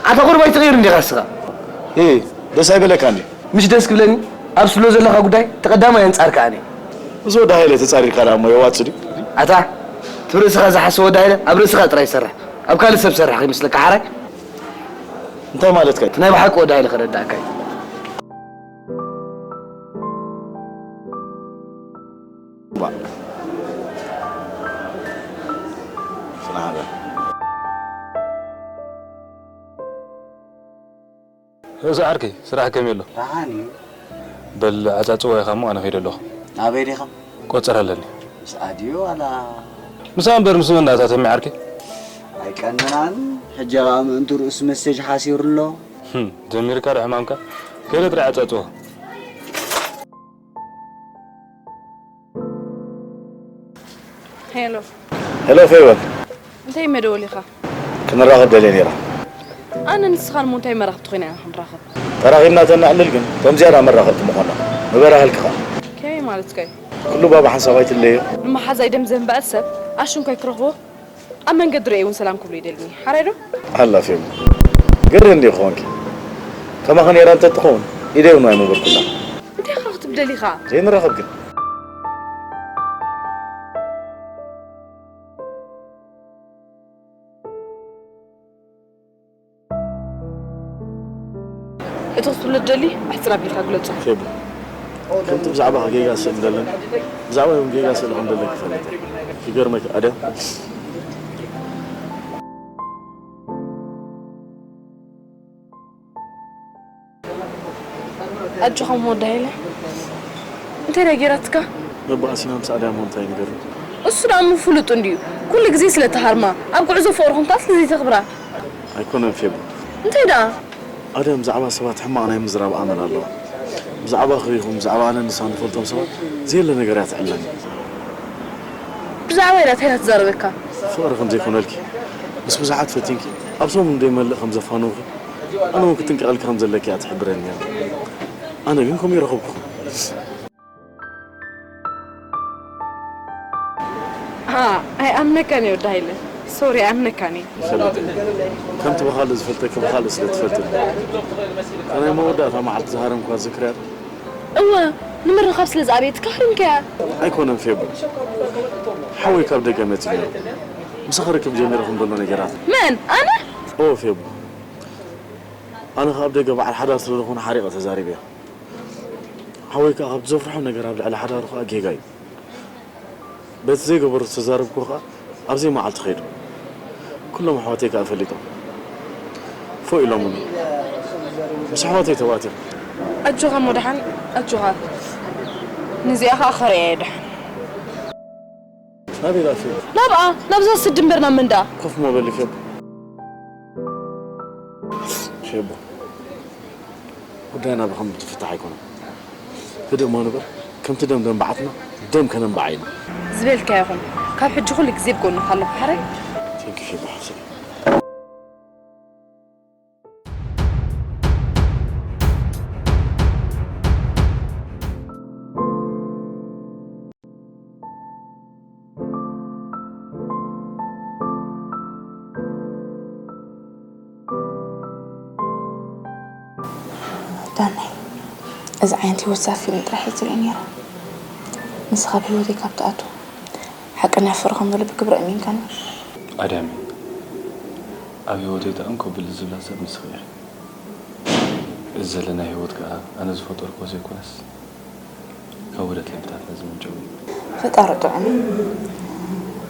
ኣታ ቁርባይ ትቕይር እንዲኻ እስኻ? እ፣ ደስ ኣይበለካን ድዩ? ምሽ ደስ ክብለኒ፣ ኣብ ስሎ ዘለኻ ጉዳይ ተቐዳማይ ኣንጻርካ ኣነ። እዚ ወዲ ሃይለ ተጻሪርካ ደኣ እሞ የዋጽእ ድዩ? ኣታ፣ እቲ ርእስኻ ዝሓስቦ ወዲ ሃይለ ኣብ ርእስኻ ጥራይ ይሰርሕ። ኣብ ካልእ ሰብ ዝሰርሕ ከይመስለካ ሓራይ። እንታይ ማለትካ እዩ? እቲ ናይ ብሓቂ ወዲ ሃይለ ከረዳእካ እዩ። እምባእ። ጽናሕ በል። ርእሲ ዓርከይ፣ ስራሕ ከመይ ኣሎ? ደሓን እዩ። በል፣ ዓጻጽዋ ኢኻ እሞ ኣነ ከይደ ኣለኹ። ናበይ ዲኻ? ቆጸራ ኣለኒ። ምስኣ ድዩ ዋላ? ምስኣ እምበር ምስ መን ደኣ እታ ተሚ ዓርከይ? ኣይቀንናን። ሕጂ ኸኣ ምእንትኡ ርእሱ መሴጅ ሓሲሩ ኣሎ። ህም፣ ጀሚርካ ዶ ሕማምካ? ከይደ ጥራይ ዓጻጽዋ። ሄሎ። ሄሎ ፌቨን። እንታይ መደወሊኻ? ክንራኸብ ደልየ ነይረ። ኣነ ንስኻን እሞ እንታይ መራኽብቲ ኮይና ኢና ክንራኸብ? ተራኺብና ተነዕልል ግን፣ እቶም ዝያዳ መራኸብቲ ምኾና። ምበራህልኪ ኸኣ። ከመይ ማለትካ እዩ? ኩሉ ባብ ሓንሳብ ኣይትለዮ። ንመሓዛይ ደም ዘንበዐ ሰብ ኣሽንኳይ ክረኽቦ ኣብ መንገዲ ርእየ እውን ሰላም ክብሎ ይደልኒ። ሓራይ ዶ? ኣላ ፌቡ። ግርህ እንዲዩ ክኾንኪ። ከማኺ ነይራ እንተትኸውን፣ ኢደይ እውን ኣይምበርኩላ። እንታይ ክረኽብ ትብደል ኢኻ? ዘይንራኸብ ግን። እቲ ክትብሎ ትደሊ ኣሕጽር ኣቢልካ ግለጾ። ፌቡ፣ ከምቲ ብዛዕባኺ ጌጋ ስእል እንደለኒ፣ ብዛዕባይ እውን ጌጋ ስእል ከም ዘለኪ ይፈልጥ እየ። ይገርመኪ ኣድያም። ኣጆኻ እሞ ወዲ ሃይለ። እንታይ ደኣ ገይራትካ? መባእሲና ምስ ኣድያም እንታይ ንገርኒ? እሱ ደኣ እሞ ፍሉጥ እንድዩ። ኩሉ ግዜ ስለ ትሃርማ፣ ኣብ ጉዕዞ ፍቕርኹም ከኣ ስለ ዘይተኽብራ። ኣይኮነን ፌቡ። እንታይ ደኣ? ኣድያም ብዛዕባ ሰባት ሕማቕ ናይ ምዝራብ ኣመል ኣለዋ። ብዛዕባኺ ይኹን ብዛዕባ ኣነን ንሳን ንፈልጦም ሰባት ዘየለ ነገር እያ ትዕልለኒ። ብዛዕባይ ደኣ እንታይ እያ ትዛረበካ? ፍቕሪ ከም ዘይኮነልኪ፣ ምስ ብዙሓት ፈቲንኪ፣ ኣብ ሰሙን ዘይመልእ ከም ዘፋነውኪ፣ ኣነ እውን ክጥንቀቐልኪ ከም ዘለኪ እያ ትሕብረኒ ነይራ። ኣነ ግን ከምኡ ይረኸብኩኹም። ኣኣ፣ ኣይኣምነካን እየ ወዲ ሃይለ። ሶሪ፣ ኣይኣምነካን እየ። ይፈልጥ እየ። ከምቲ ብኻልእ ዝፈልጠኪ ብኻልእ ስለ ትፈልጥኒ። እታ ናይ መወዳእታ መዓልቲ ዝሃረምክዋ ትዝክርያ ዶ? እወ፣ ንምርኻብ ስለ ዝኣበየትካ ሃሪምካያ። ኣይኮነን ፌቡ። ሓወይ ካብ ደገ መጺኡ ነይሩ። ምሳኺ ርክብ ጀሚረ ከም ዘሎ ነገራት። መን? ኣነ? እወ ፌቡ። ኣነ ካብ ደገ በዓል ሓዳር ስለ ዝኾነ ሓሪቐ ተዛሪበያ። ሓወይ ከኣ ካብ ዘፍርሖ ነገር ኣብ ልዕሊ ሓዳሩ ከኣ ጌጋ እዩ። በቲ ዘይገበሮ ዝተዛረብክዎ ከኣ ኣብ ዘይመዓልቲ ከይዱ። ኩሎም ኣሕዋተይ ከኣ ፈሊጦም። ፎእ ኢሎምኒ። ምስ ኣሕዋተይ ተባእትዮም። ኣጆኻ እሞ ደሓን፣ ኣጆኻ። ነዚኣ ከኣ ከርእያ እየ ደሓን። ናበይ ደኣ ፌቡ? ናብኣ፣ ናብዛ ስዲ እምበር ናብ መን ደኣ? ኮፍ እሞ በሊ ፌቡ። ፌቡ። ጉዳይና ብኸምኡ ዝፍታሕ ኣይኮነን። ህድእ እሞ ንበል። ከምቲ ደም ደንበዓትና ደም ከነንብዓ ኢና። ዝበልካዮ ይኹን። ካብ ሕጂ ኩሉ ግዜ ብጎንኻ ኣለኹ፣ ሓራይ? Thank you ፌቡ ሓፍተይ። ዳናይ፣ እዚ ዓይነት ህይወት ዝኣክል ጥራሕ እየ ዝርኢ ነይረ። ንስኻ ኣብ ህይወተይ ካብ ትኣቱ፣ ሓቀኛ ፍቕሪ ከም ዘሎ ብግብሪ ኣእሚንካኒ። ኣዳሚ፣ ኣብ ህይወተይ እታ እንኮ ብልጽ ዝብላ ሰብ ንስኺ ኢኺ። እዚ ዘለና ህይወት ከኣ ኣነ ዝፈጠርኩዎ ዘይኮነስ፣ ካብ ውህደት ልብታትና ዝምንጨው እዩ። ፈጣሪ ጥዑም እዩ።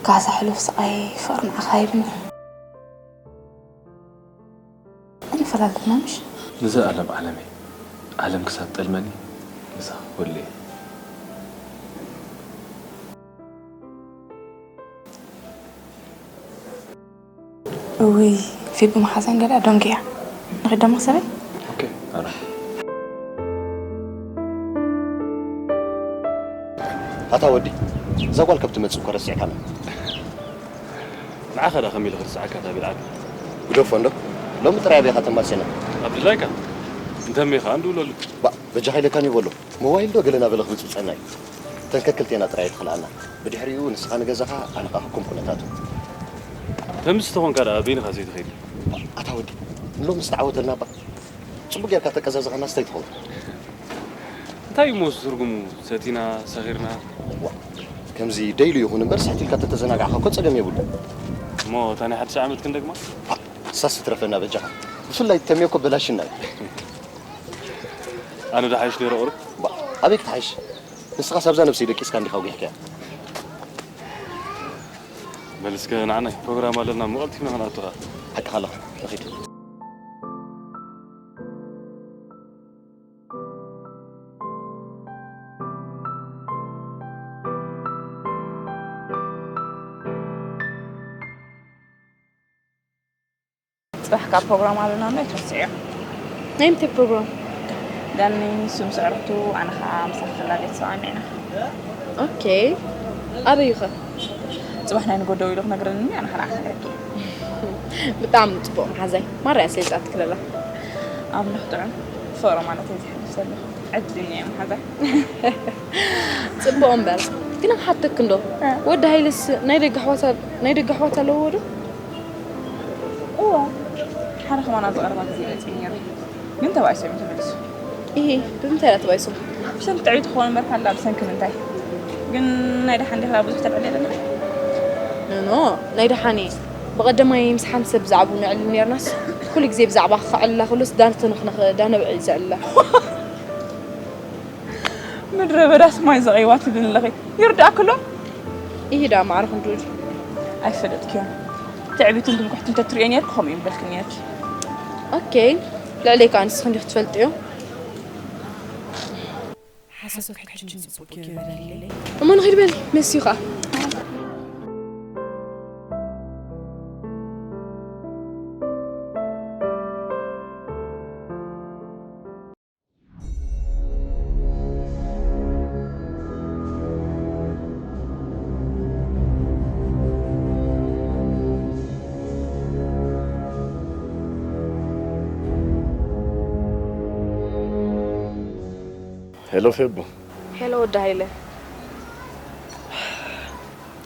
ካሕሳ ሕሉፍ ስቓይ ፍቕሪ ንዓኻ ይብኒ። ኣይንፈላለና ምሽ? ንዘለኣለም ዓለመይ፣ ዓለም ክሳብ ጠልመኒ፣ ምሳኺ ኩሉ እየ። እውይ፣ ፊቢ መሓዛን ገለ ደንጉያ። ንኺድ ደሞ ሰበይ? ኦኬ፣ ኣረ። ኣታ ወዲ፣ እዛ ጓል ካብ ትመጽእ እኮ ረሲዕካና። ንዓኻ ደኣ ከመይ ኢለ ክርስዓካ እታ ቢልዓል? ግደፎ እንዶ፣ ሎሚ ጥራይ ኣበይካ ተማሴና? ኣብ ድላይካ፣ እንተ እመኻ እንድውለሉ። ባእ፣ በጃኻ ኢለካን እዩ በሎ። ሞባይል ዶ ገለ ናበለ ክብጽብጸና እዩ። እተን ከክልቴና ጥራይ እየ ትኽልኣና። ብድሕሪኡ ንስኻ ንገዛኻ፣ ኣነ ኸኣ ክኩም ኩነታቱ። ተምስቲ ተኾንካ ደኣ በይንኻ ዘይትኸይድ? ኣታ ወዲ፣ ሎሚ ዝተዓወተልና እባ። ጽቡቅ ጌርካ ተቀዛዝቐና ስታይ ትኸውን። እንታይ እሞ ትርጉሙ? ሰቲና፣ ሰኺርና። ዋ፣ ከምዚ ደይሉ ይኹን እምበር፣ ስሕት ኢልካ ተተዘናጋዕካ እኮ ጸገም የብሉ። እሞ እታ ናይ ሓድሽ ዓመት ክንደግማ? ፋእ፣ ሳስ ትረፈና በጃኻ። ብፍላይ ተምዮ እኮ በላሽና እዩ። ኣነ ዶ ሓይሽ ነይረ ቁሩብ? ባ፣ ኣበይ ክትሓይሽ? ንስኻስ ኣብዛ ነብሰይ ደቂስካ እንዲኻ ኣውጊሕካያ። በል እስከ ንዓናይ ፕሮግራም ኣለና እሞ ቀልጢፍና ክንኣቱ ኸኣ። ሓቅኻ ኣለኻ፣ ንኺድ። ጽባሕ ካብ ፕሮግራም ኣለና እሞ ኣይትረስዕዮ። ናይ ምንታይ ፕሮግራም? ዳኒ ንሱ ምስ ኣዕሩኽቱ፣ ኣነ ኸኣ ምሳኺ ክላ ቤተሰብ ኣሚዕና። ኦኬ። ኣበይ ኢኸ? ጽባሕ ናይ ንጎ ደው ኢሉ ክነግረኒ፣ ኣነ ኸኣ ንዓኺ ክነግረኪ። ብጣዕሚ ጽቡቕ መሓዛይ። ማርያ ስለ ዝኣትክለላ። ኣምላኽ ጥዑም። ፍቕሪ ማለት እዩ ዝሕልፍ ዘሎ። ዕድለኛ እየ መሓዛይ። ጽቡቕ እምበር፣ ግን ክሓተኪ እንዶ፣ እ። ወዲ ሃይለስ ናይ ደገ ኣሕዋት ኣል-፣ ናይ ደገ ኣሕዋት ኣለዎ ዶ? እዎ፣ ሓደ ከማና ዝቐረባ ግዜ መጺኡ ነይሩ፣ ግን ተባኢሶም እዩ ተመሊሱ። ኢሂ፣ ብምንታይ ኢላ ተባኢሶም? ብሰንኪ ትዕቢት ክኸውን እምበር ካላ ብሰንኪ ምንታይ? ግን ናይ ደሓን ዲኻ ብዙሕ ተልዕል የለና? ኖ፣ ኖ፣ ናይ ደሓን እየ። ብቐደማይ ምስ ሓንቲ ሰብ ብዛዕባኡ ነዕልል ነይርናስ፣ ኩሉ ግዜ ብዛዕባ ከዕልላ ከሎስ ዳንተንኽነኽ ዳነብዒ ዘዕልላ። ምድረ በዳስ ማይ ዘቕይዋ ትብልኒ ኣለኺ። ይርድኣኪ ኣሎ? ኢሂ ደኣ ማዕረ ክንድኡ ድዩ? ኣይፈለጥክዮን። ትዕቢትን ትምክሕትን ተትርእዮ ነይርኪ ከምኡ እዩ ምበልኪ ነይርኪ። ኦኬ። ልዕለይ ከኣ ንስኺ እንዲኺ ትፈልጥዮ። ሓሶት ሕጂ ንጽቡቕ ገይሩ በለለይ። እሞ ንኺድ በሊ፣ መሲዩ ከኣ። ሄሎ ፌቡ። ሄሎ ወዲ ሃይለ።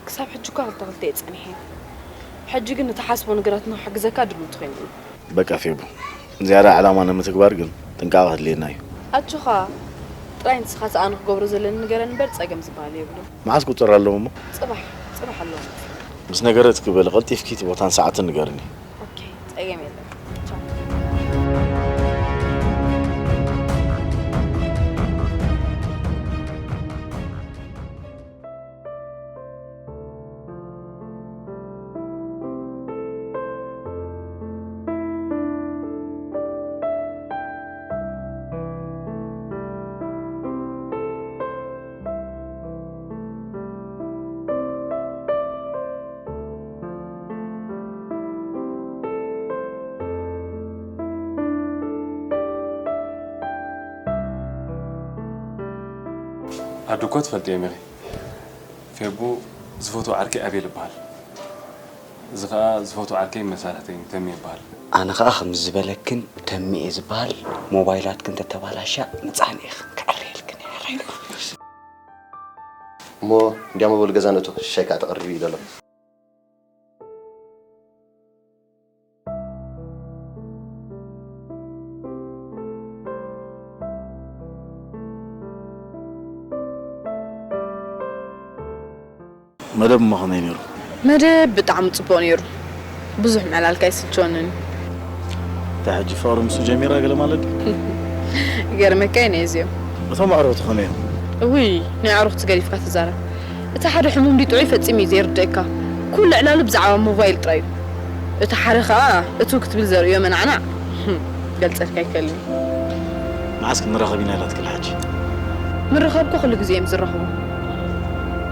ክሳብ ሕጂ እኳ ክልተ ክልተ እየ ጸኒሐ። ሕጂ ግን ንትሓስቦ ነገራት ንኽሕግዘካ ድልውቲ ኮይነ እየ። በቃ ፌቡ፣ ዝያዳ ዕላማ ንምትግባር ግን ጥንቃቐ ከድልየና እዩ። ኣጆኻ፣ ጥራይ ንስኻ ሰኣን ክገብሮ ዘለኒ ንገረኒ እምበር ጸገም ዝበሃል የብሉን። መዓስ ቁጽር ኣለዎ እሞ? ጽባሕ፣ ጽባሕ ኣለዎ። ምስ ነገረትኪ በሊ ቀልጢፍኪ እቲ ቦታን ሰዓትን ንገርኒ። ኦኬ፣ ጸገም የለን። ቻው። ኣዱ እኮ ትፈልጥዮ ኢኺ። ፌቡ ዝፈትዎ ዓርከይ ኣቤል ይበሃል። እዚ ኸኣ ዝፈትዎ ዓርከይ መሳርሕተይ ተሜ ይበሃል። ኣነ ኸኣ ከምዚ ዝበለክን ተሜ እየ ዝበሃል፣ ሞባይላትክን ተተባላሽያ ምጻን ኢኽን ከዕርየልክን እየ። እሞ እንዲያም በሉ ገዛ ንእቶ፣ ሻይ ከኣ ተቐሪቡ እዩ ዘሎ። መደብ እሞ ከመይ ነይሩ? መደብ ብጣዕሚ ጽቡቕ ነይሩ። ብዙሕ ምዕላልካ ኣይስልችወንን። እንታይ ሕጂ ፍቕሪ ምስኡ ጀሚራ ገለ ማለት ድዩ? ይገርመካ እዩ ነዚኦም። እቶም ኣዕሩኽቲ ከመይ እዮም? እውይ፣ ናይ ኣዕሩኽቲ ገዲፍካ ትዛረብ። እቲ ሓደ ሕሙም ድዩ ጥዑይ ፈጺሙ እዩ ዘይርድእካ። ኩሉ ዕላሉ ብዛዕባ ሞባይል ጥራይ እዩ። እቲ ሓደ ኸኣ እትው ክትብል ዘርእዮ መናዕናዕ፣ ህም፣ ገልጸልካ ኣይክእልን እየ። መዓስ ክንራኸብ ኢና ኢላትክላ ሕጂ? ምርኻብ እኮ ኩሉ ግዜ እዮም ዝራኸቡ።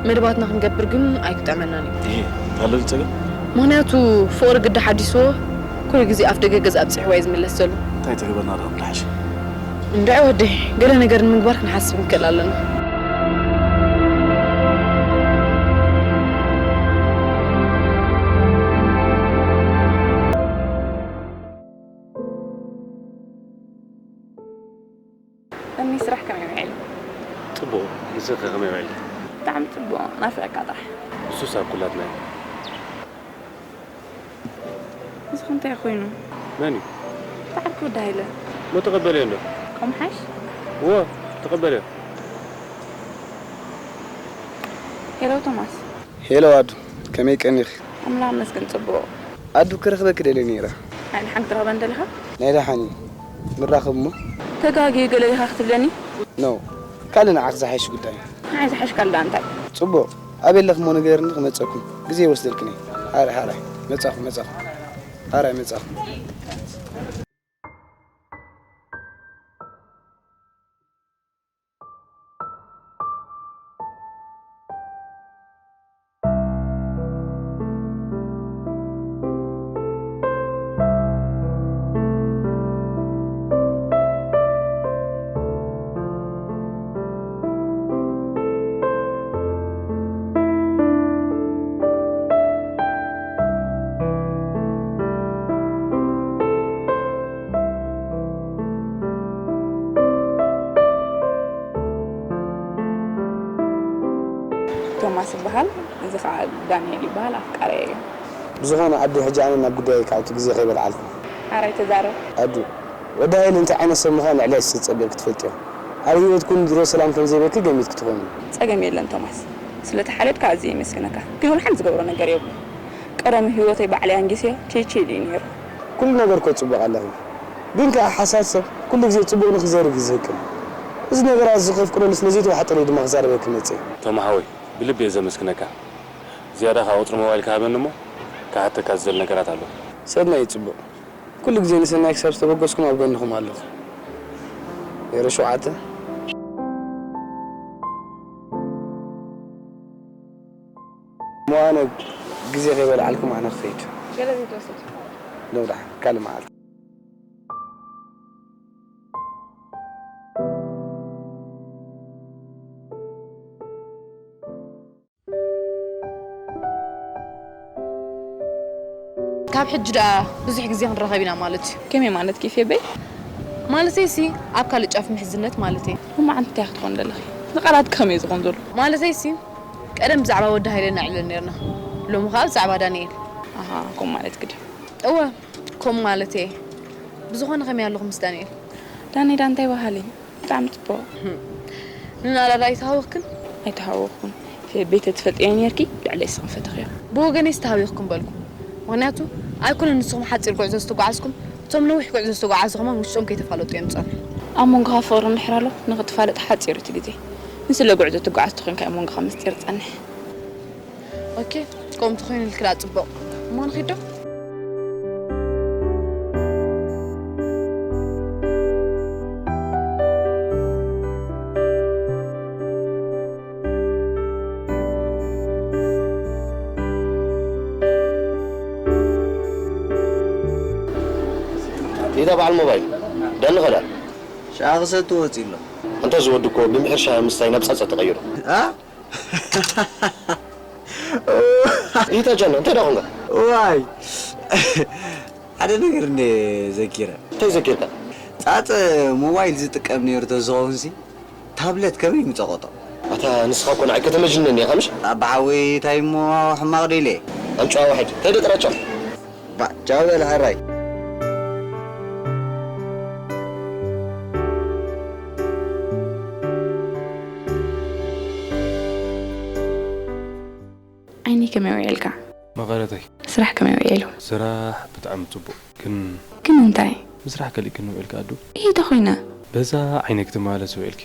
መደባትና ክንገብር ግን ኣይክጥዕመናን እዩ። ይሄ ኣሎ ጸገም? ምኽንያቱ ፍቕሪ ግዲ ሓዲስዎ ኩሉ ግዜ ኣፍ ደገ ገዛ ኣብጺሕዋ እዩ ዝምለስ ዘሎ። እንታይ ተገበርና ደኣ ምድሓሽ? እንድዒ ወደይ፣ ገለ ነገር ንምግባር ክንሓስብ ንክእል ኣለና። እኒ ስራሕ ከመይ ውዒሉ? ጽቡቕ፣ ንስኺ ከመይ ውዒልኪ? ብጣዕሚ ጽቡቕ፣ ናፊቐካ ጥራሕ። ንሱስ ኣብ ኩላትና እዩ። እዚ ከ እንታይ ኮይኑ? መን እዩ? ብዓልኩ ወዲ ሃይለ። ሞ ተቐበልዮ እንዶ? ከምሓሽ? እዎ፣ ተቐበልዮ። ሄሎ ቶማስ። ሄሎ ኣዱ፣ ከመይ ቀኒኺ? ኣምላኽ መስገን ጽቡቕ። ኣዱ፣ ክረኽበኪ ደልየ ነይረ። ናይ ደሓን ክትረኽበን ደለኻ? ናይ ደሓን እዩ። ንራኸብ እሞ። ተጋግዩ ገለ ዲኻ ክትብለኒ? ኖ፣ ካልእ ንዓኺ ዝሓይሽ ጉዳይ። ንዓይ ዝሓይሽ ካልእ ደኣ እንታይ? ጽቡቕ፣ ኣበይ ኣለኺ እሞ ንገርኒ፣ ክመጸኩም። ግዜ ይወስደልክን እየ። ሓራይ፣ ሓራይ፣ መጻኹ፣ መጻኹ። ሓራይ፣ መጻኹ። ቶማስ ይበሃል። እዚ ከዓ ዳንኤል ይበሃል፣ ኣፍቃሪየ እዩ። ብዝኾነ ኣዱ፣ ሕጂ ኣነ ናብ ጉዳይ ክኣቱ ግዜ ከይበልዓልኩ። ሓራይ ተዛረብ። ኣዱ፣ ወዲ ሃይለ እንታይ ዓይነት ሰብ ምዃኑ ልዕሊ ዝጸበብ ክትፈልጥዮ። ኣብ ህይወትኩም ድሮ ሰላም ከም ዘይበኪ ገሚትኪ ትኾኒ። ጸገም የለን ቶማስ፣ ስለቲ ሓልዮትካ ኣዝየ የመስግነካ። ግን ወላ ሓንቲ ዝገብሮ ነገር የብሉን። ቀደም ህይወተይ ባዕለይ ኣንጊሰዮ ችይችይ ኢሉ እዩ ነይሩ። ኩሉ ነገር እኮ ጽቡቕ ኣለኺ፣ ግን ከኣ ሓሳድ ሰብ ኩሉ ግዜ ጽቡቕ ንኽዘርግ እዩ ዝህቅን። እዚ ነገራት እዚ ከፍቅረሉ ስለ ዘይተዋሕጠለይ ድማ ክዛረበኪ መጽየ። ቶማ ሓወይ፣ ብልቢ እየ ዘመስግነካ። ዝያዳ ከኣ ቁጽሪ ሞባይልካ ሃበኒ እሞ ክሓተካ ዝደሊ ነገራት ኣሎ። ሰናይ እዩ፣ ጽቡቕ። ኩሉ ግዜ ንሰናይ ክሳብ ዝተበገስኩም ኣብ ጎንኹም ኣለኹ። ዜሮ ሸውዓተ። እሞ ኣነ ግዜ ከይበልዓልኩም ኣነ ክኸይድ። ገለ ዘይትወስድ። ሎሚ ደሓን ካልእ መዓልቲ። ካብ ሕጂ ደኣ ብዙሕ ግዜ ክንራኸብ ኢና ማለት እዩ። ከመይ ማለትኪ ፌበይ? ማለተይሲ ኣብ ካልእ ጫፍ ምሕዝነት ማለተይ። ሎማዓንቲ እንታይ ክትኾን ደለኺ? ንቓላት ከመይ ዝኾን ዘሎ? ማለተይሲ ቀደም ብዛዕባ ወዲ ሃይለ ነዕልል ነርና፣ ሎሚ ኸኣ ብዛዕባ ዳንኤል። ኣሃ፣ ከምኡ ማለትኪ ድዩ? እወ፣ ከምኡ ማለተይ እየ። ብዝኾነ ከመይ ኣለኹም ምስ ዳንኤል? ዳኒ ደኣ እንታይ በሃሊ? ብጣዕሚ ጽቡቕ። ንናላዳ ኣይተሃወኽክን? ኣይተሃወኽኩን። ፌበይ ተትፈልጥዮ ነይርኪ ልዕለይስ ክንፈተኽዮ። ብወገነይስ ተሃዊኽኩም በልኩ። ምኽንያቱ ኣይኮነን ንስኹም ሓጺር ጉዕዞ ዝተጓዓዝኩም፣ እቶም ነዊሕ ጉዕዞ ዝተጓዓዙ ከማን ውሽጦም ከይተፋለጡ እዮም ዝጸንሑ። ኣብ መንጎኻ ፍቕሪ እንድሕር ኣሎ ንኽትፋለጥ ሓጺር እዩ እቲ ግዜ። ንስለ ጉዕዞ ትጓዓዝ ተኾይንካ ኣብ መንጎኻ ምስጢር ዝጸንሕ። ኦኬ፣ ከምኡ ተኾይኑልኪ ደኣ ጽቡቕ። እሞ ንኺድ ዶ? ኢታ በዓል ሞባይል ደንኸዳ ሽዓ ክሰቲ ወፂ ኣሎ። እንተ ዝወዲ እኮ ብምሕር ሻሂ ምስታይ ናብ ፃፀ ተቐይሩ። አ? ኢታ ጃና እንታይ ደኣ ኾንካ? ዋይ ሓደ ነገር እንደ ዘኪረ። እንታይ ዘኪርካ? ፃፀ ሞባይል ዝጥቀም ነይሩ ተዝኸውን ሲ ታብለት ከመይ ምፀቐጦ? ኣታ ንስኻ እኮ ንዓይ ከተመጅነኒ ኢኻ ምሽ? ኣባ ሓወይ እንታይ እሞ ሕማቕ ዶ ኢለ? ኣንጭዋ ዋሒድ እንታይ ዶ ጥራጫ? ባዕ ቻው በል ሕራይ። ዓይነይ ከመይ ውዒልካ? መቐረተይ። ስራሕ ከመይ ውዒሉ? ስራሕ ብጣዕሚ ጽቡቕ። ግን ግን እንታይ? ምስራሕ ከሊእክኒ ውዒልኪ ኣዱ? ኢሂ ተኾይነ። በዛ ዓይነይ ክትመላለሲ ውዒልኪ።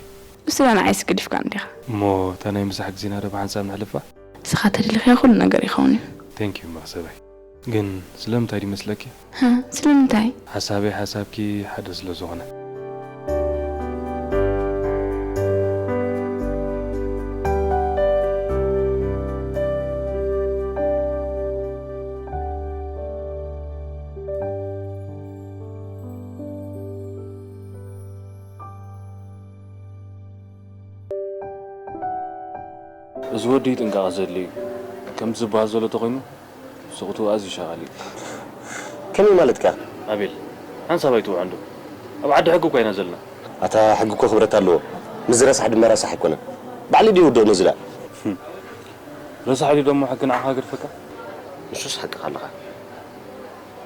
ንስኻ ንዓይስ ገዲፍካኒ ዲኻ? እሞ እታ ናይ ምሳሕ ግዜና ዶ ብሓንሳብ ነሕልፋ? ንስኻ ተደሊኻዮ ኩሉ ነገር ይኸውን እዩ። Thank you መኽሰበይ። ግን ስለምንታይ ድዩ መስለኪ? ሃ? ስለምንታይ? ሓሳበይ ሓሳብኪ ሓደ ስለ ዝኾነ። እዚ ወዲ እዩ ጥንቃቐ ዘድልዮ እዩ። ከምቲ ዝበሃል ዘሎ ተኾይኑ ስቕትኡ ኣዝዩ ሸቓሊ እዩ። ከመይ ማለትካ? ኣቤል፣ ሓንሳብ ኣይትውዖ እንዶ። ኣብ ዓዲ ሕጊ እኳ ኢና ዘለና። ኣታ ሕጊ እኮ ክብረት ኣለዎ። ምስዚ ረሳሕ ድማ ረሳሕ ኣይኮነን። ባዕሉ ድዩ ይውድኦ ነዚ ደኣ? ረሳሕ ድዩ ደሞ ሕጊ ንዓኻ ገድፈካ? ንሱስ ሓቅኻ ኣለኻ።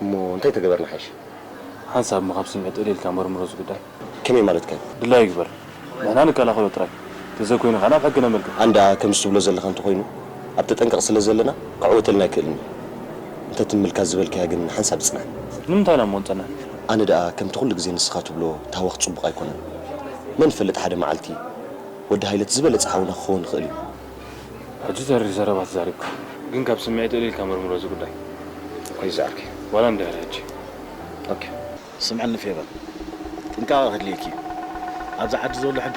እሞ እንታይ ተገበርና ሓይሽ? ሓንሳብ እሞ ካብ ስምዒት እልል ኢልካ መርምሮ እዚ ጉዳይ። ከመይ ማለትካ እዩ? ድላዩ ይግበር። ንሕና ንከላኸሎ ጥራይ። ተዘይኮይኑ ከኣ ናብ ሕጊ ነመልክት። ኣንዳ ከምዚ ትብሎ ዘለኻ እንተኾይኑ፣ ኣብ ተጠንቀቕ ስለ ዘለና ክዕወተልና ኣይክእልን እዩ። እንተ ትምልካ ዝበልካያ ግን ሓንሳብ ጽናሕ። ንምንታይ ኢና እሞ ንጸንሕ? ኣነ ደኣ ከምቲ ኩሉ ግዜ ንስኻ ትብሎ ታህዋኽ ጽቡቕ ኣይኮነን። መን ይፈልጥ ሓደ መዓልቲ ወዲ ሃይለት ዝበለጸ ሓውና ክኸውን ይኽእል እዩ። ሕጂ ተሪር ዘረባ ተዛሪብካ። ግን ካብ ስምዒት እልል ኢልካ መርምሮ እዚ ጉዳይ። ቆይ ዝዓርከይ። ዋላ እንድሕር ሕጂ። ኦኬ። ስምዕኒ ፌበን፣ ጥንቃቐ ከድልየኪ እዩ። ኣብዚ ዓዲ ዘሎ ሕጊ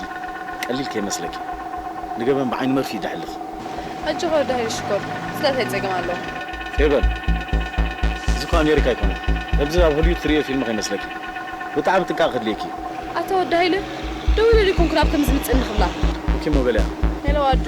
ቀሊል ከይመስለኪ። ንገበን ብዓይኒ መርፍእ እዩ ደሕልኽ። ሕጂ ከ ወዲ ሃይለ ሽኮር፣ ስለታይ ጸገም ኣለዎ? ፌበን፣ እዚ እኮ ኣሜሪካ ኣይኮነን። ከምዚ ኣብ ሆሊውድ ትርእዮ ፊልም ከይመስለኪ። ብጣዕሚ ጥንቃቐ ከድልየኪ እዩ። ኣታ ወዲ ሃይለ፣ ደው ኢለ ዲኮንኩ ናብ ከምዚ ምጽእ ንኽብላ። ኦኬ፣ ሞበልያ። ሄሎ፣ ኣዱ።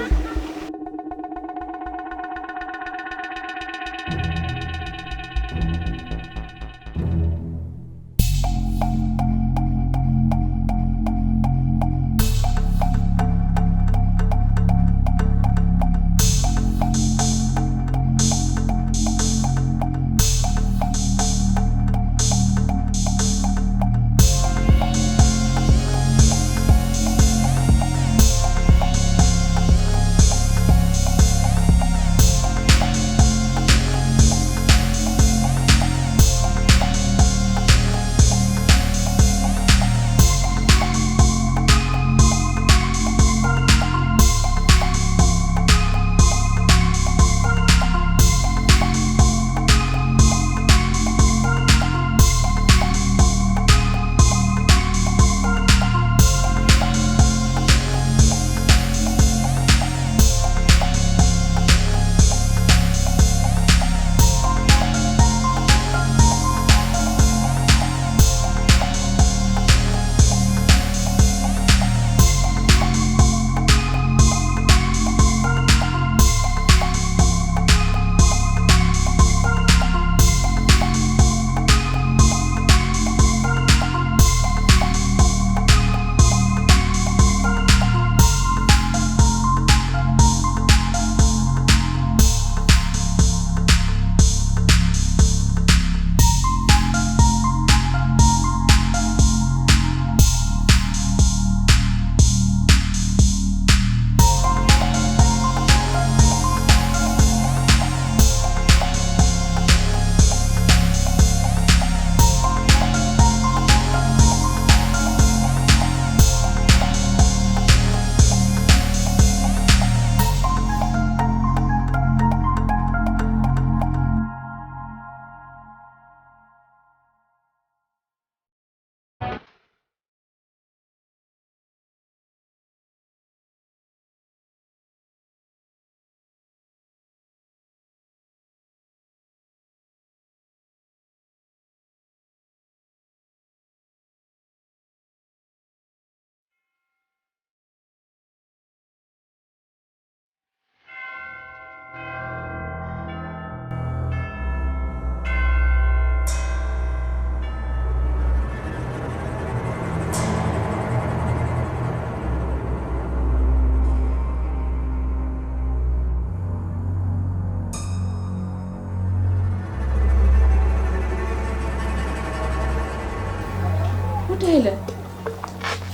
ወዲ ሃይለ፣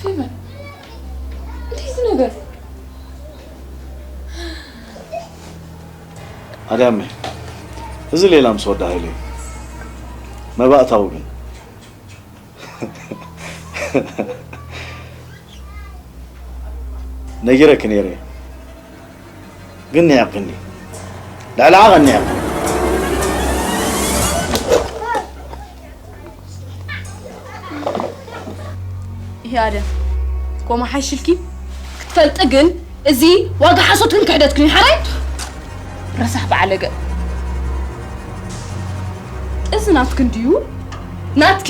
ፌቨን፣ እንታይ እዚ ነገር? ኣዳመ፣ እዚ ሌላ ምስ ወዲ ሃይለ እዩ። መባእታዊ ግን ነጊረኪ ነይረ። ግን ንዒቕኒ። ልዕሊ ዓቐን ንዒቕኒ። ይሄ ኣደም፣ ኮማ ሓይሽልኪ ክትፈልጢ ግን፣ እዚ ዋጋ ሓሶትክን ክሕደትክን እዩ። ሓራይ ረሳሕ በዓለገ። እዚ ናትክን ድዩ? ናትኪ።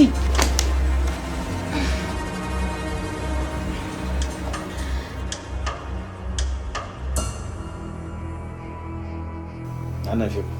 ኣነ ፊልም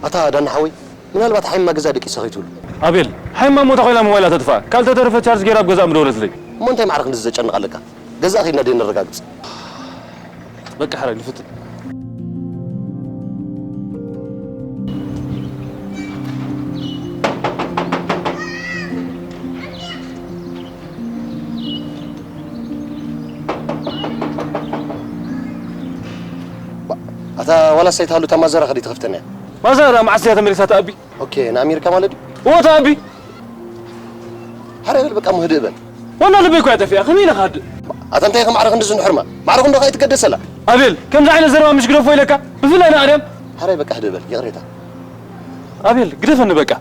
ኣታ ዳና ሓወይ፣ ምናልባት ሓይማ ገዛ ደቂሳ ከይትብሉ። ኣቤል፣ ሓይማ ሞታ ኮይና ሞባይላ ተጥፋ። ካልተተረፈ ቻርጅ ገይራ ኣብ ገዛ ምደወለትለይ። እሞ እንታይ ማዕረ ክንድዚ ዘጨንቕ ኣለካ? ገዛ ከይድና ደይ ነረጋግጽ። በቃ ሓራይ ንፍትን። ኣታ ዋላ ሳይት ሃሉ እታ ማዘራ ከዲ ትኸፍተና እያ። ማዘራ መዓስ እያ ተመሊሳ ተኣቢ? ኦኬ፣ ንኣሜሪካ ማለት ድዩ? እዎ ተኣቢ። ሓራይ በል በቃ፣ ምህድእ በል። ዋና ልበይ እኮ እያ ጠፊኣ፣ ከመይ ኢለ ክሃድእ? ኣታ እንታይ ኢኻ ማዕረ ክንድዚ ንሕርማ? ማዕረ ክንዶ ከኣ ኣይትገደሰላ። ኣቤል፣ ከምዚ ዓይነት ዘረባ ምሽ ግደፎ ኢለካ፣ ብፍላይ ንኣርያም። ሓራይ በቃ ህድእ በል፣ ይቕሬታ። ኣቤል፣ ግደፈኒ በቃ።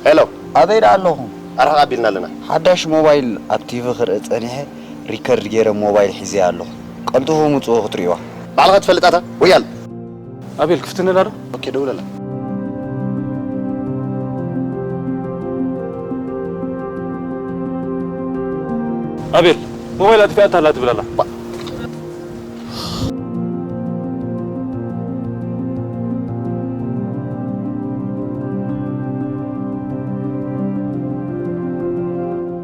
ሄሎ። ኣበይ ደኣ ኣለኹም? ኣርሓቕ ኣቢልና ኣለና። ሓዳሽ ሞባይል ኣብ ቲቪ ክርኢ ጸኒሐ፣ ሪከርድ ገይረ ሞባይል ሒዘ ኣለኹ። ቀልጥፉ ምጽኡ ክትርእይዋ። ባዕልኻ ትፈልጣታ? ወያል። ኣቤል፣ ክፍትነላ ዶ? ኦኬ፣ ደውለላ። ኣቤል፣ ሞባይል ኣጥፊኣታ ኣላ ትብል ኣላ። ባ-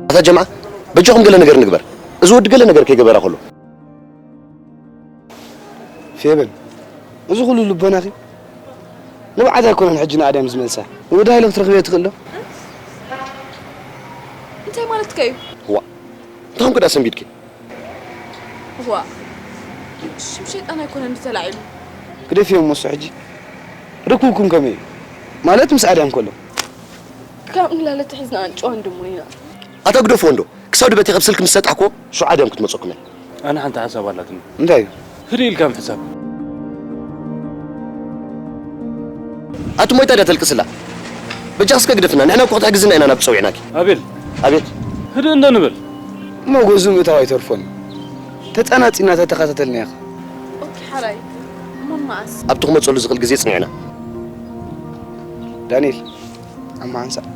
ኣታ ጀምዓ፣ በጃኹም ገለ ነገር ንግበር። እዚ ወዲ ገለ ነገር ከይገበራ ከሎ። ፌበን፣ እዚ ኩሉ ልቦናኺ ንብዓት ኣይኮነን ሕጂ ንኣድያም ዝመልሳ። ንወዲ ሃይለ ክትረኽብዮ ትኽእል ዶ? እንታይ ማለትካ እዩ? ዋእ፣ እንታይ ኮንኩ ደኣ ሰንቢድኪ? ዋእ፣ ሽም ሸይጣን ኣይኮነን ተላዒሉ። ግደፍዮ እሞ እሱ ሕጂ። ርክብኩም ከመይ እዩ? ማለት ምስ ኣድያም ከሎ? ካብ እንላለ ተሒዝና ኣንጭዋን ድሙን ኢና። ኣታ ግደፍዎ እንዶ። ክሳብ ድበቲ ካብ ስልክ ምስ ሰጣሕክዎ፣ ሽዑ ኣድያም ክትመጸኩም እያ። ኣነ ሓንቲ ሓሳብ ኣላትኒ። እንታይ እዩ? ህድእ ኢልካ ምሕሳብ። ኣቲ ሞይታ ድያ ተልቅስላ? በጃ እስከ ግደፍና፣ ንሕና እኮ ክትሕግዝና ኢና ናብ ጸዊዕናኪ። ኣቤል። ኣቤት። ህድእ እንዶ ንበል። እሞ ገዙ ምእታው ኣይተርፎን። ተጸናጺና ተተኸታተልና ኢኻ። ኦኬ ሓራይ። እሞ መዓስ? ኣብቲ ክመጸሉ ዝኽእል ግዜ ጽኒዕና። ዳንኤል፣ ኣማ ሓንሳእ።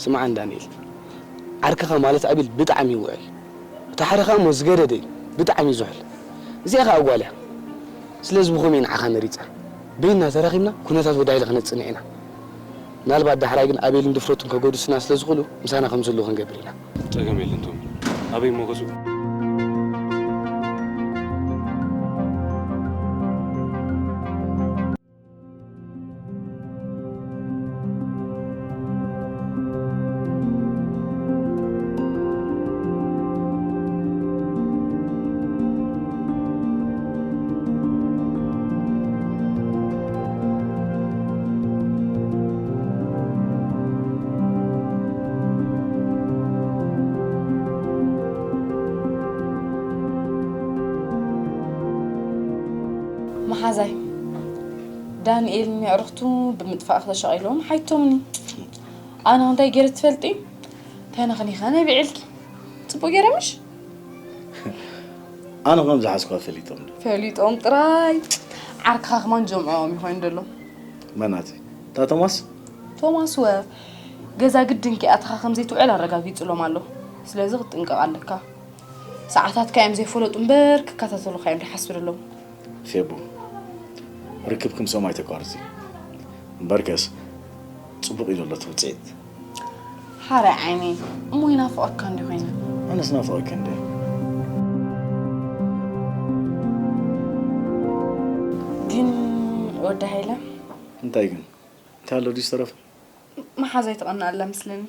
ስምዓን ዳንኤል፣ ዓርክኻ ማለት ኣቤል ብጣዕሚ እዩ ውዕል። እቲ ሓደ ኸኣ እሞ ዝገደደ እዩ፣ ብጣዕሚ እዩ ዝሑል። እዚኣ ኸኣ ጓል እያ። ስለዚ ብኸምኡ እዩ ንዓኻ መሪጻ። በይንና ተራኺብና ኩነታት ወዲ ሃይለ ክነጽንዕ ኢና። ምናልባት ዳሕራይ ግን ኣቤልን ድፍረቱን ከገድሱና ስለ ዝኽእሉ ምሳና ከም ዘለዉ ክንገብር ኢና። ጸገም የለን ቶም። ኣበይ እሞ ገጹ? መሓዛይ፣ ዳንኤልን የዕሩኽቱ ብምጥፋእካ ተሸቒሎም ሓይቶምኒ። ኣነ እንታይ ገይረ ትፈልጢ? እንታይ ነኽኒኸ ነቢዐልኪ? ጽቡቕ ገይረ ምሽ? ኣነ ከም ዝሓዝኳ ፈሊጦም ዶ? ፈሊጦም ጥራይ። ዓርክኻ ከማን ጀምዕኦም ይኾይኑ ደሎ። መናቲ? እታ ቶማስ? ቶማስ ወ ገዛ ግድን ኪኣትኻ ከም ዘይትውዕል ኣረጋጊጹሎም ኣሎ። ስለዚ ክትጥንቀቕ ኣለካ። ሰዓታትካ እዮም ዘይፈለጡ እምበር ክከታተሉኻ እዮም ድሓስቡ ደለዉ። ፌቡ፣ ርክብኩም ሰማይ ተቋርጺ። እምበርከስ ጽቡቕ እዩ ዘሎ እቲ ውጽኢት። ሓራይ ዓይኒ፣ እሞ ይናፍቐካ እንዲ ኮይነ። ኣነስ ናፍቐካ እንዲ። ግን ወዲ ሃይለ። እንታይ ግን? እንታይ ኣሎ ድዩ ዝተረፈ? መሓዛይ ትቐንእ ኣላ ምስለኒ።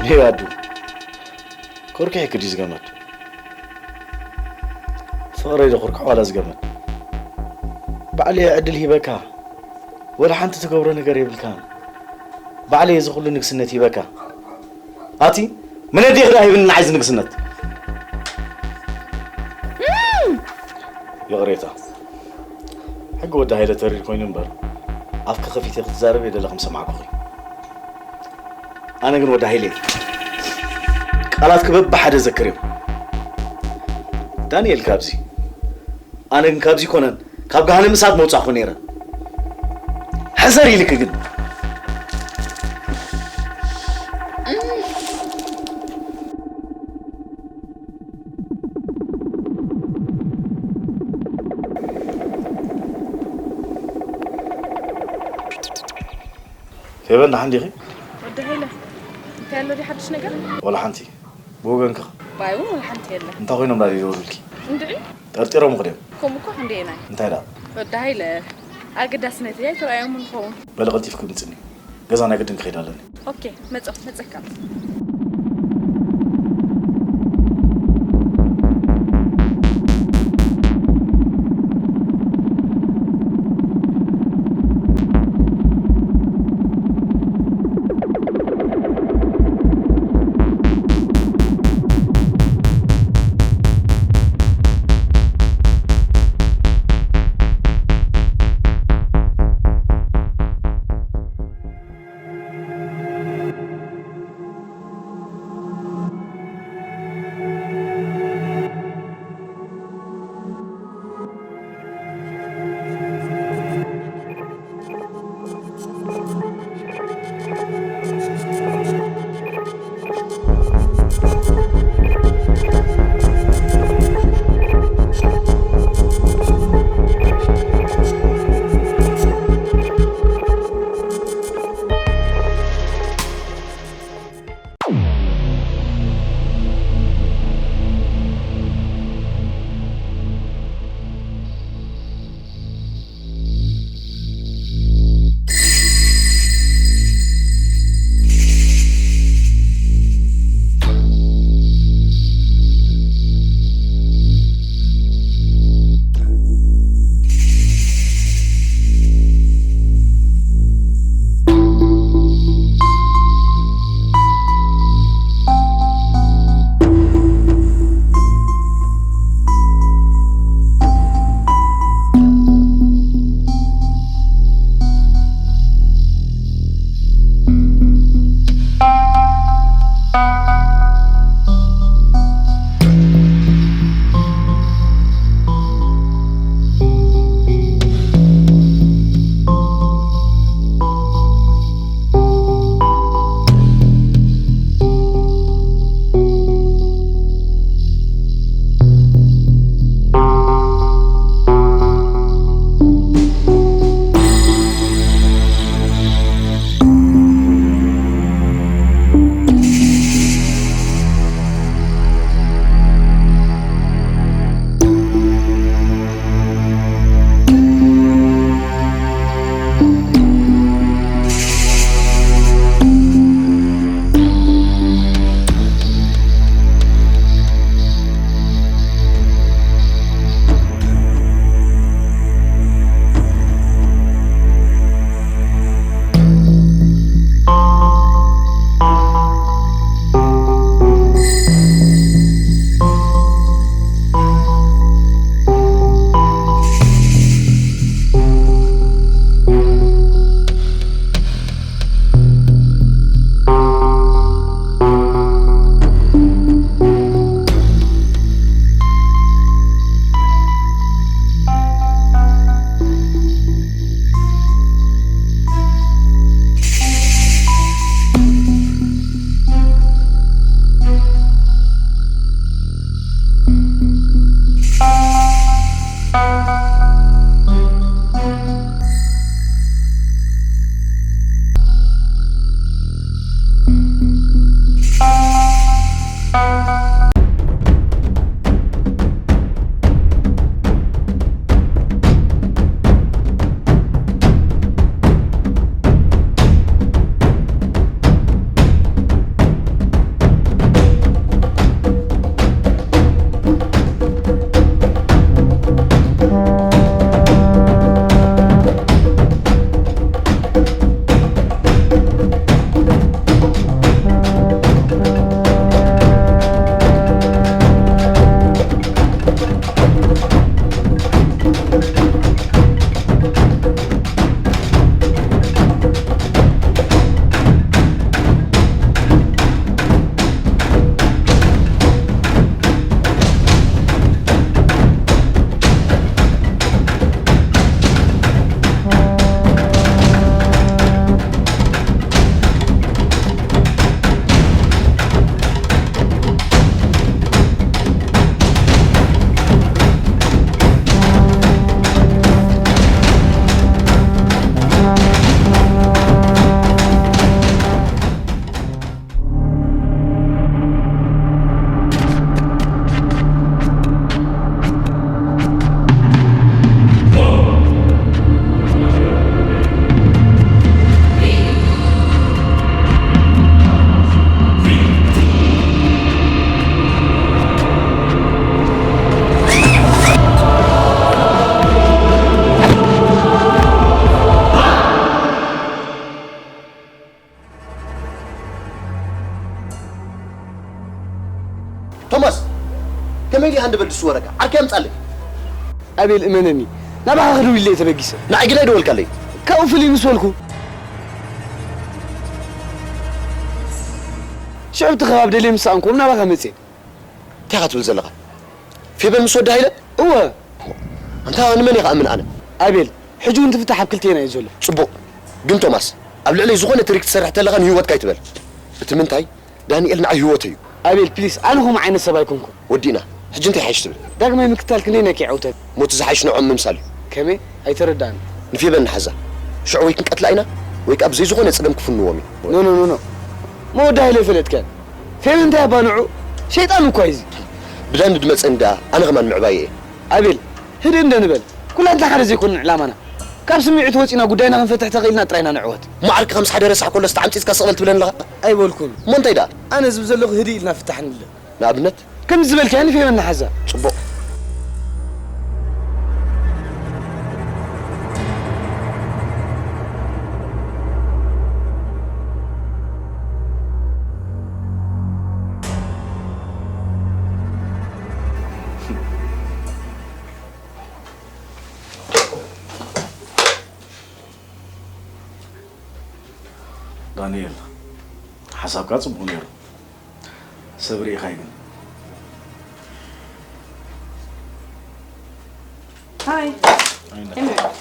ሄይ ኣዱ፣ እኮ ኩርኩሕ ይክድ እዩ ዝገመድ። ፍቕረይ ዶ ኩርኩሕ ዋላ ዝገመድ? ባዕለይ ዕድል ሂበካ፣ ወላ ሓንቲ ትገብሮ ነገር የብልካን። ባዕለይ እዚ ኩሉ ንግስነት ሂበካ። ኣቲ መን ኣዴኺ ደኣ ሂብኒ ንዓይ እዚ ንግስነት? ይቕሬታ። ሕጊ ወዲ ሃይለ ተሪር ኮይኑ እምበር፣ ኣፍኪ ከፊተ ክትዛረብ የደለ ከም ሰማዕኩኺ። ኣነ ግን ወዲ ሃይለ እየ። ቃላትኪ በብሓደ ዘክርዮም። ዳንኤል ካብዚ፣ ኣነ ግን ካብዚ ኮነን ካብ ገሃነም እሳት መውጻእኩ ነይረ። ሕዘር ኢልኪ ግን። ፌቨን፣ ደሓን ዲኺ? ወዲ ሃይለ፣ እንታይ ኣሎ ድዩ ሓድሽ ነገር? ወላ ሓንቲ። ብወገንኪ ኸ? ባይ እውን ወላ ሓንቲ የለን። እንታይ ኮይኖም ዳ ይደውሉልኪ? እንድዒ? ጠርጢሮም ኽድዮም? ከምኡ እኮ ክንደየናይ? እንታይ ደኣ? ወዲ ሃይለ፣ ኣገዳስነት እያ ኣይተረኣዮምን ይኸውን። በሊ ቀልጢፍኪ ምጽኒ። ገዛ ናይ ግድን ክኸይድ ኣለኒ። ኦኬ፣ መጸ-፣ መጸካ። ቶማስ፣ ከመይ ኢሉ ይሃንደበል ድሱ ወረቃ? ዓርከይ ኣምጻለይ። ኣቤል፣ እመነኒ፣ ናባኻ ክድውል ኢለ ተበጊሰ። ንዓይ ግን ኣይደወልካለይ። ካብኡ ፍልይ ምስ በልኩ፣ ሽዑ ኣብቲ ከባቢ ደልየ ምስ ሰኣንኩዎም ናባኻ መጽየ። እንታይ ኢኻ ትብል ዘለኻ? ፌበን ምስ ወዲ ሃይለ? እወ። ኣንታ ንመን ኢኻ እምን ኣነ? ኣቤል፣ ሕጂ እውን ትፍታሕ ኣብ ክልቴና እዩ ዘሎ። ጽቡቕ። ግን ቶማስ፣ ኣብ ልዕለይ ዝኾነ ትሪክ ትሰርሕ ተለኻ ንህይወትካ ኣይትበል። እቲ ምንታይ፣ ዳንኤል ንዓይ ህይወተይ እዩ። ኣቤል፣ ፕሊስ፣ ኣነ ከምኡ ዓይነት ሰብ ኣይኮንኩን። ወዲእና። ሕጂ እንታይ ይሓይሽ ትብል? ዳግማይ ምክታል ክንደይ ናይ ከይዐውተት። ሞት ዝሓይሽ ንዕኦም ምምሳል እዩ። ከመይ? ኣይተረዳእን። ንፌበን ንሓዛ። ሽዑ ወይ ክንቀትላ ኢና፣ ወይ ከኣ ብዘይ ዝኾነ ጸገም ክፍንዎም እዩ። ኖ፣ ኖ፣ ኖ፣ ኖ። መወዳ ሃይለ ፈለጥከ። ፌበን እንታይ ኣባ ንዑ? ሸይጣን እኮ እዩ እዚ። ብዳን ድመጸኒ ደኣ፣ ኣነ ከማን ምዕባየ እየ። ኣቤል፣ ህድእ እንደ ንበል። ኩላትና ሓደ ዘይኮንን ዕላማና። ካብ ስምዒት ወጺና ጉዳይና ክንፈትሕ ተኽኢልና ጥራይና ንዕወት። እሞ ዓርክኻ ምስ ሓደ ረሳሕ ከሎ እስቲ ዓምጺጽካ ስቕ በል ትብለኒ ኣለኻ? ኣይበልኩን። እሞ እንታይ ደኣ? ኣነ ዝብል ዘለኹ ህድእ ኢልና ፍታሕ ንብለ። ንኣብነት? ከምዚ ዝበልካዮ ንፌበን ንሓዛ። ጽቡቕ። ዳንኤል፣ ሓሳብካ ጽቡቕ ነይሩ። ሰብ ርኢኻይ ግን። ሃይ። ሃይ፣ እንዳ-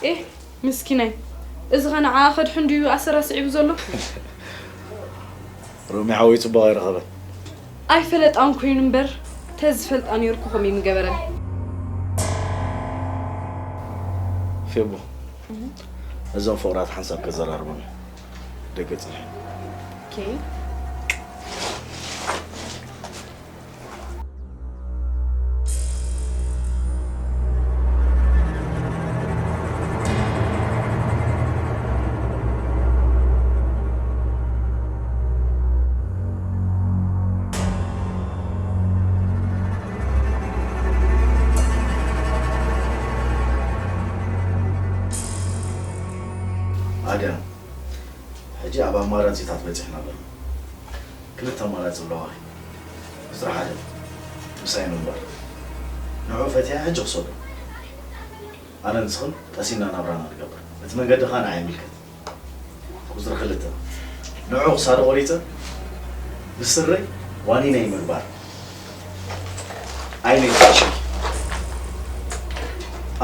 ኤህ፣ ምስኪናይ። እዚ ኸ ንዓኣ ከድሕን ድዩ ኣሰር ኣስዒቡ ዘሎ? ሮሚ ሓወይ ጽቡቕ ኣይረኸበን። ኣይፈለጣን ኮይኑ እምበር፣ ተዝፈልጣ ነይሩ እኮ ከምኡ ምገበረን። ፌቡ፣ እዞም ፍቕራት ሓንሳብ ከዘራርቦም እዮም። ደገ ጽንሒ። ኦኬ። ኣድያም፣ ሕጂ ኣብ ኣማራጺታት በጺሕና ኣለና። ክልተ ኣማራጺ ኣለዋ። ቁጽሪ ሓደ፣ ምሳይ ምንባር። ንዕኡ ፈትያ ሕጂ ክሰዶ። ኣነ ንስኽን ቀሲና ናብራና ንገብር። እቲ መንገዲ ኸኣ ንዓይ ይምልከት። ቁጽሪ ክልተ፣ ንዕኡ ክሳዶ ቆሪጸ ብስረይ ዋኒነይ ምግባር። ዓይነይ ክፈትሸኪ።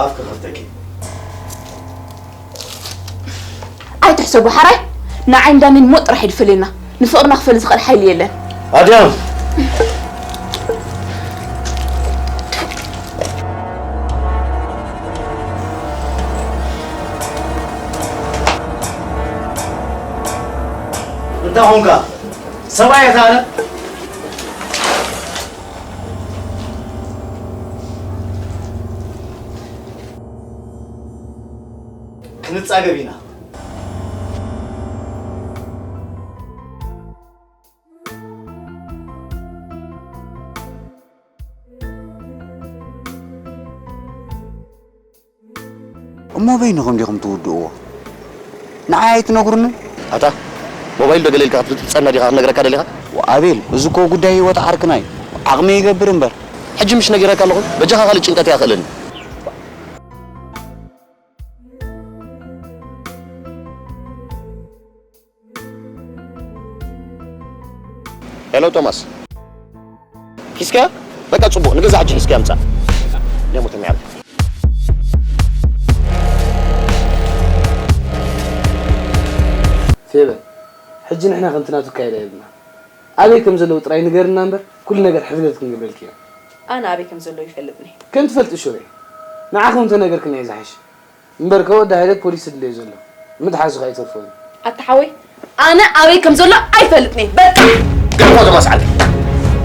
ኣፍ ክኸፍተኪ። ኣይትሕሰቡ ሓራይ፣ ንዓይ እንዳኒን ሞት ጥራሕ ይድፈለና። ንፍቕርና ክፈል ዝኽእል ሓይሊ የለን። ኣድያም! እንታይ ኾንካ? ሰብኣይ እየ ኣነ። ክንጻገብ ኢና። እሞ በይንኹም ዲኹም ትውድእዎ? ንዓይ ኣይትነግሩንን? ኣታ ሞባይል ዶ ገለ ኢልካ ክትብልጸና ዲኻ? ክነግረካ ደሊኻ? ኣቤል፣ እዚ እኮ ጉዳይ ህይወት ዓርክና እዩ። ዓቕሚ ይገብር እምበር። ሕጂ ምሽ ነጊረካ ኣለኹ፣ በጃኻ ካልእ ጭንቀት ይኣኽለኒ። ሄሎ ቶማስ፣ ሒዝካያ? በቃ ጽቡቕ፣ ንገዛ ሕጂ ሒዝካያ ምጻእ። ደሞ ተሚዓል። ፌበን፣ ሕጂ ንሕና ከምቲ ናቱ ኣካይዳ የብልና። ኣበይ ከም ዘለዉ ጥራይ ንገርና እምበር፣ ኩሉ ነገር ሕፍደት ክንገብረልኪ ኢና። ኣነ ኣበይ ከም ዘለዉ ይፈልጥኒ። ከም ትፈልጢ ሹሬ፣ ንዓኹም እንተነገርክና እዩ ዝሓሽ። እምበር ከ ወዲ ሃይለ ፖሊስ ዝድለዮ ዘሎ ምትሓዙ ከኣ ኣይተርፎን እዩ። ኣታ ሓወይ፣ ኣነ ኣበይ ከም ዘሎ ኣይፈልጥን እየ። በቃ። ገርሞ ተማስዓል።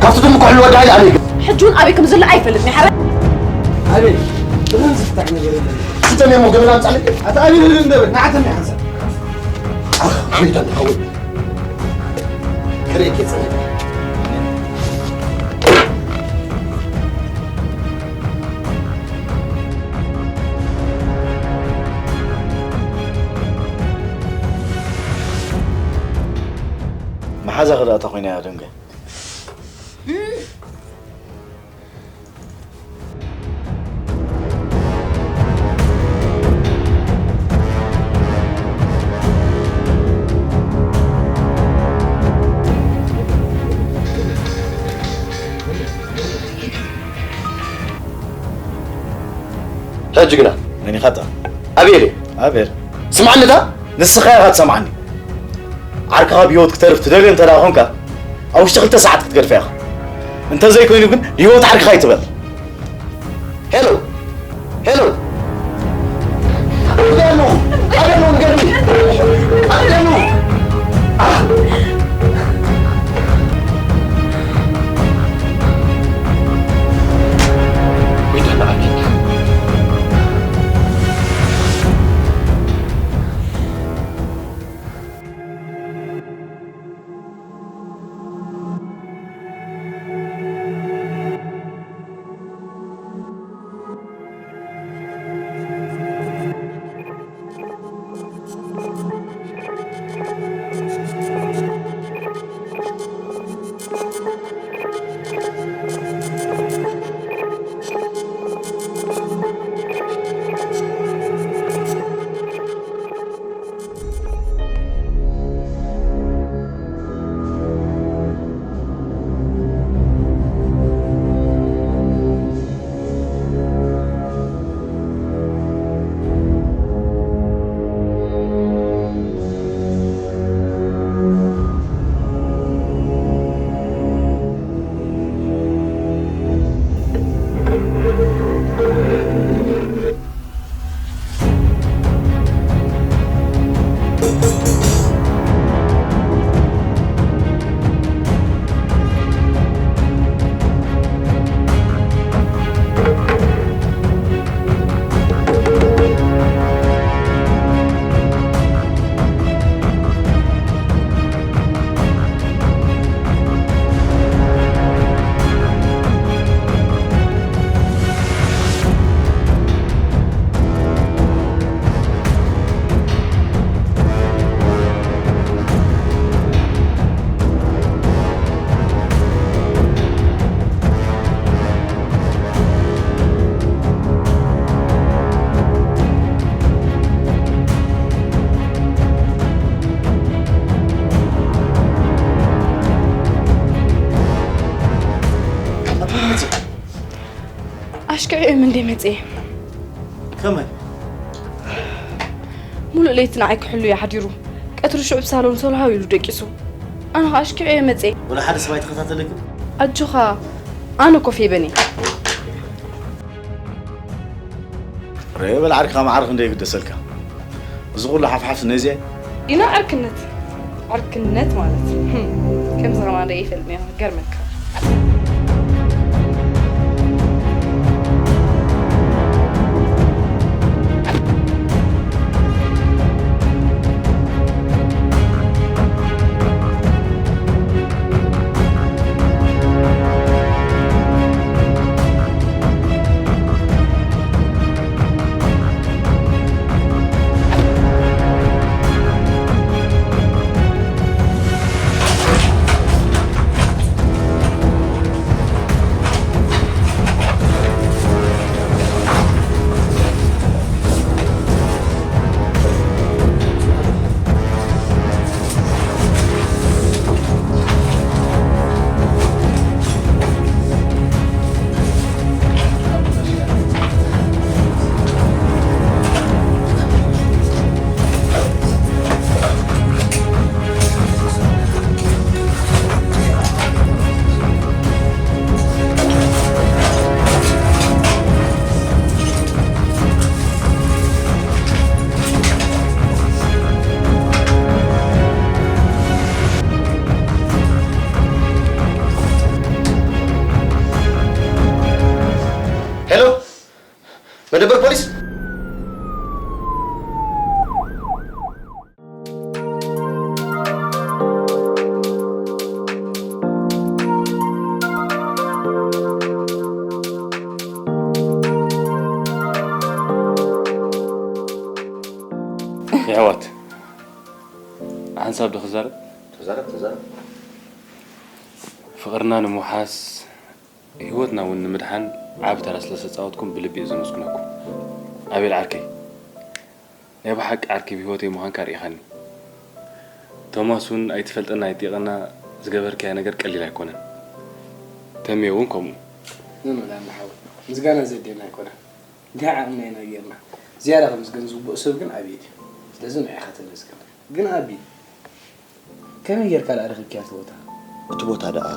ካብቲ ድም ኩሕሉ ወዲ ሃይለ ኣነ ይገ- ሕጂ እውን ኣበይ ከም ዘሎ ኣይፈልጥን እየ። ሓረ ኣበይ? ብኸም ዝፍታሕ ነገር የለን። ስንተ ሜሞ ገመና ኣምጻለይ? ኣታ ኣበይ ልል እንደበል? ንዓተን ሓንሳብ። ኣህ፣ ኣበይ ዳን ሓወይ? ክርእየኪ እየ ጸኒሐ። መሓዛኺ ደኣ እንታይ ኮይና እያ ደንገ? ሕጂ ግና መን ኢኻ እታ? ኣቤል እየ። ኣቤል። ስምዓኒ እታ? ንስኻ ኢኻ ትሰምዓኒ። ዓርክኻ ብህይወት ክተርፍ ትደልዮ እንተ ደኣ ኾንካ፣ ኣብ ውሽጢ ክልተ ሰዓት ክትገድፋ ኢኻ። እንተ ዘይኮይኑ ግን ንህይወት ዓርክኻ ኣይትበል። ሄሎ፣ ሄሎ። ኣበይ ኣለኹ? ኣበይ ኣለኹ? ንገርኒ። ኣበይ ኣለኹ? ኣህ! ወይ ደህና ኣኪ። ኣሽክዕም እንደ መጽኤ ከመይ? ሙሉእ ለይቲ ንዓይ ክሕሉ እዩ ሓዲሩ። ቀትሪ ሽዑ ብሳሎን ሰልሃው ኢሉ ደቂሱ። ኣነ ኸኣ ኣሽኪዐ እየ መጽኤ። ወላ ሓደ ሰብ ኣይተኸታተለክን? ኣጆኻ፣ ኣነ ኮፍ የበኒ። ርእ በል ዓርክኻ መዓርኽ እንደ ይግደሰልካ። እዚ ኩሉ ሓፍሓፍ ነዚ ኢና ዕርክነት። ዕርክነት ማለት። ህም፣ ከምዚ ኸማን ርኤ ይፈልጥ ነይረ። ገርመካ። ሄሎ፣ መደበር ፖሊስ። የሕዋት፣ ሓንሳብ ዶ ክዛረብ? ተዛረብ፣ ተዛረብ። ፍቕርና ንምውሓስ፣ ህይወትና እውን ንምድሓን ዓቢ ተራ ስለ ዝተጻወትኩም ብልቢ እየ ዘመስግነኩም። ኣቤል ዓርከይ፣ ናይ ብሓቂ ዓርኪ ህይወተይ ምዃንካ ርኢኻኒ። ቶማስ እውን ኣይትፈልጠና ኣይትጠይቐና ዝገበርካዮ ነገር ቀሊል ኣይኮነን። ተሜ እውን ከምኡ። ኖ፣ ኖ፣ ዳኒ ሓወይ፣ ምስጋና ዘድልየና ኣይኮነን። እንታይ ዓቕምና ኢና ጌርና? ዝያዳ ከምስገን ዝግብኦ ሰብ ግን ኣቤል እዩ። ስለዚ ንዕኻ ተመስገን። ግን ኣቢ፣ ከመይ ጌርካ ደኣ ረኺብካያ እቲ ቦታ? እቲ ቦታ ደኣ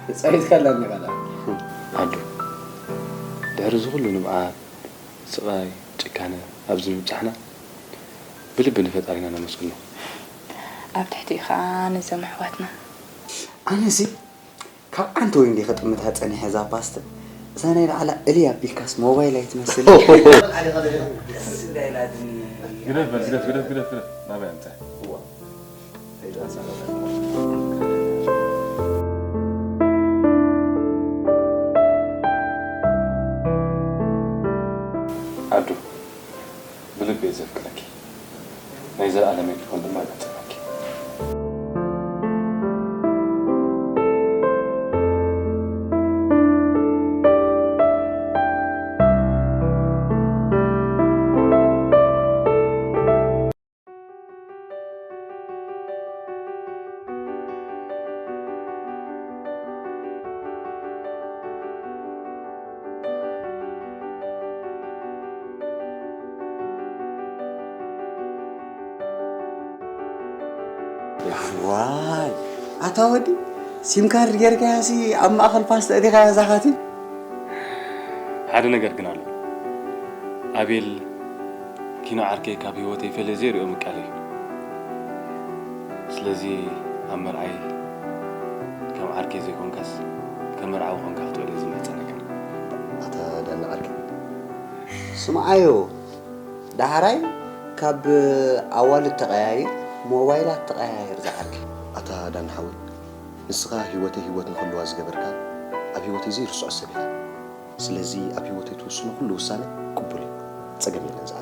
ተጻዊትካላ እንዲኻ ደኣ። ኣዱ፣ ድሕሪ እዚ ኩሉ ንብዓት፣ ስቓይ፣ ጭካነ ኣብዚ ምብጻሕና ብልቢ ንፈጣሪና ነመስግኖ። ኣብ ትሕቲኡ ኸኣ ነዞም ኣሕዋትና። ኣነሲ ካብ ዓንተ ወይ እንዲየ ከጥምታ ጸኒሐ እዛ ፓስተ። እዛ ናይ ላዕላ እልይ ኣቢልካስ ሞባይል ኣይትመስልን። ግደፍ በል፣ ግደፍ፣ ግደፍ፣ ግደፍ፣ ግደፍ። ናበይ ኣምጽኣ? ኣዱ፣ ብልቢ እየ ዘፍቅረኪ። ናይ ዘለኣለመይ ክትኮን ድማ እምሕጸነኪ። ዋይ፣ ኣታ ወዲ፣ ሲም ካርድ ጌርካያሲ ኣብ ማእከል ፓስታ እቲኻያ ዛኻቲ? ሓደ ነገር ግን ኣሎ። ኣቤል ኪኖ ዓርከይ ካብ ህይወተይ ፈለ ዘይሪኦ ምቃል እዩ። ስለዚ ኣብ መርዓይ ከም ዓርከይ ዘይኮንካስ ከም መርዓዊ ኮንካ ክትውዕል እየ ዝምሕጸነካ። ኣታ ዳኒ ዓርከይ፣ ስምዓዮ፣ ዳሕራይ ካብ ኣዋልድ ተቐያይር፣ ሞባይላት ተቐያይር ዝዓርከይ። ኣታ ዳኒ ሓወይ፣ ንስኻ ህይወተይ ህይወት ንኽህልዋ ዝገበርካ፣ ኣብ ህይወተይ ዘይርስዖ ሰብ ኢኻ። ስለዚ ኣብ ህይወተይ ትውስኖ ኩሉ ውሳነ ቅቡል እዩ። ጸገም የለን ዝኣ።